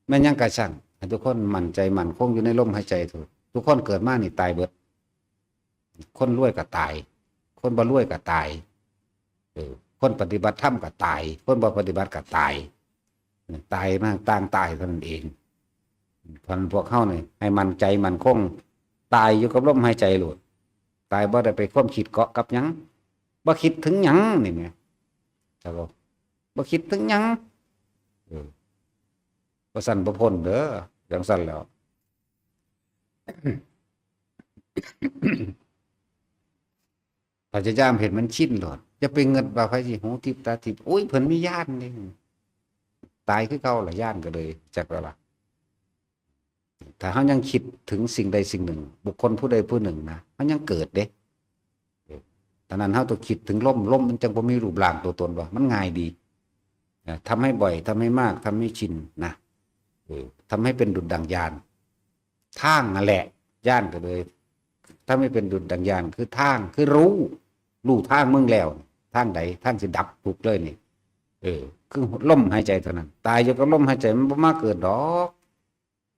แม่นหยังกะช่าง ให้ทุกคนมั่นใจมั่นคงอยู่ในลมหายใจเถอะ ทุกคนเกิดมานี่ตายเบิด คนรวยก็ตาย คนบ่รวยก็ตาย เออ คนปฏิบัติธรรมก็ตาย คนบ่ปฏิบัติก็ตาย ตายมาต่างตายเท่านั้นเอง เพราะฉะนั้นพวกเฮานี่ให้มั่นใจมั่นคง ตายอยู่กับลมหายใจโลด ตายบ่ได้ไปความคิดเกาะกับหยัง บ่คิดถึงหยังนี่แหม ครับผม บ่คิดถึงหยัง เออ บ่ซั้นบ่พ้นเด้อ จั่งซั้นแล้ว พยายามเฮ็ดมันชินโลด อย่าไปเงิดว่าไผสิหูทิพย์ตาทิพย์ โอ้ย เพิ่นมีญาณนี่ ตายคือเก่าล่ะ ญาณก็เลย จักแล้วล่ะ ถ้าเฮายังคิดถึงสิ่งใดสิ่งหนึ่ง บุคคลผู้ใดผู้หนึ่งนะ มันยังเกิดเด้ เท่านั้นเฮาต้องคิดถึงลม ลมมันจั่งบ่มีรูปร่างตัวตนว่า มันง่ายดี นะ ทำให้บ่อย ทำให้มาก ทำให้ชินนะ เออ ทำให้เป็นดุจดั่งญาณ ทางนั่นแหละ ญาณก็เลย ทำให้เป็นดุจดั่งญาณ คือทาง คือรู้ รู้ทางมึงแล้ว ทางใด ทางสิดับทุกข์เลยนี่ เออ คือลมหายใจเท่านั้น ตายอยู่กับลมหายใจ มันบ่มาเกิดดอก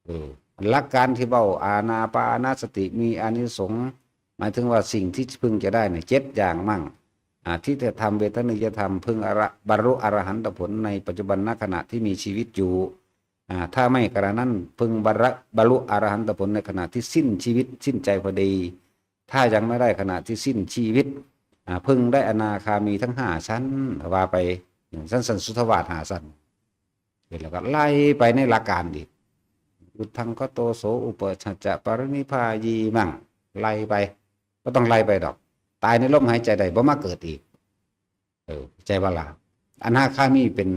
เออ หลักการที่เว้าอานาปานสติมีอานิสงส์ หมายถึงว่าสิ่งที่พึงจะได้เนี่ย เจ็ดอย่างมั่ง อ่า ทิฏฐธรรม เวทนิยธรรม พึงอระ บรรลุอรหันตผลในปัจจุบันขณะที่มีชีวิตอยู่ อ่า ถ้าไม่กระนั้น พึงบรรลุ บรรลุอรหันตผลในขณะที่สิ้นชีวิต สิ้นใจพอดี ถ้ายังไม่ได้ขณะที่สิ้นชีวิต อ่า พึงได้อนาคามีทั้งห้าชั้น ว่าไป ชั้นสันสุทธาวาสห้าชั้น แล้วก็ไล่ไปในหลักการอีก อุทธังคโตโส อุปชฌะปรินิพพายีมัง ไล่ไป บ่ต้องไล่ไปดอก ตายในลมหายใจได้ บ่มาเกิดอีก เออ ใจว่าล่ะ อนาคามีเป็น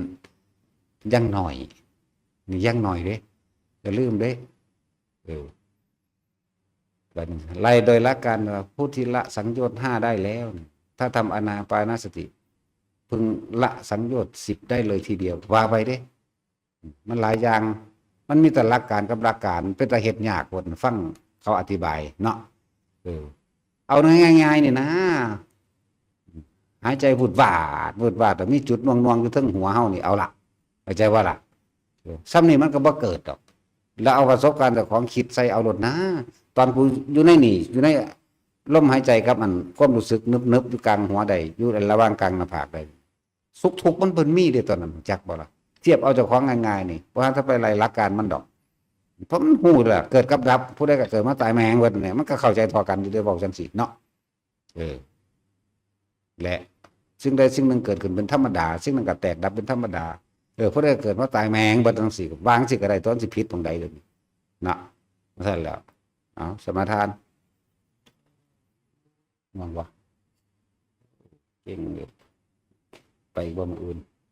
ยังน้อย นี่ยังน้อยเด้ อย่าลืมเด้ เออ บัดนี้ไล่โดยหลักการว่า ผู้ที่ละสังโยชน์ห้าได้แล้วเนี่ย ถ้าทำอานาปานสติ พึงละสังโยชน์สิบได้เลยทีเดียว ว่าไปเด้ มันหลายอย่าง มันมีแต่หลักการกับหลักการ เป็นตาเฮ็ดยาก คนฟังเขาอธิบายเนาะ เออ เอาง่ายๆ นี่นะ หายใจวืดวาด วืดวาด แต่มีจุดหน่วงๆ อยู่เทิงหัวเฮานี่ เอาละ เข้าใจว่าล่ะ เออ ซ้ำนี่มันก็บ่เกิดดอก แล้วเอาประสบการณ์เจ้าของคิดใส่เอาโลดนะ ตอนกูอยู่ในนี่ อยู่ในลมหายใจกับอันความรู้สึกนึบๆ อยู่กลางหัวได้ อยู่ระหว่างกลางหน้าผากได้ สุขทุกข์มันเพิ่นมีเด้ ตอนนั้น จักบ่ล่ะ เทียบเอาเจ้าของง่ายๆ นี่ บ่ทันจะไปไล่หลักการมันดอก เพราะมันฮู้ล่ะ เกิดกับดับ ผู้ใดก็เกิดมาตายแม่งเบิดเนี่ย มันก็เข้าใจเท่ากันอยู่เด้ เว้าจั่งซี้เนาะ เออ และสิ่งใดสิ่งหนึ่งเกิดขึ้นเป็นธรรมดา สิ่งนั้นก็แตกดับเป็นธรรมดา เออ ผู้ใดเกิดมาตายแม่งเบิดจั่งซี้ วางสิก็ได้ ตอนสิผิดตรงใดเดี๋ยวนี้ เนาะ ว่าซั่นแหล้ว เอา สมาทาน ม่วนบ่ เก่งอยู่ ไปบ่มื้ออื่น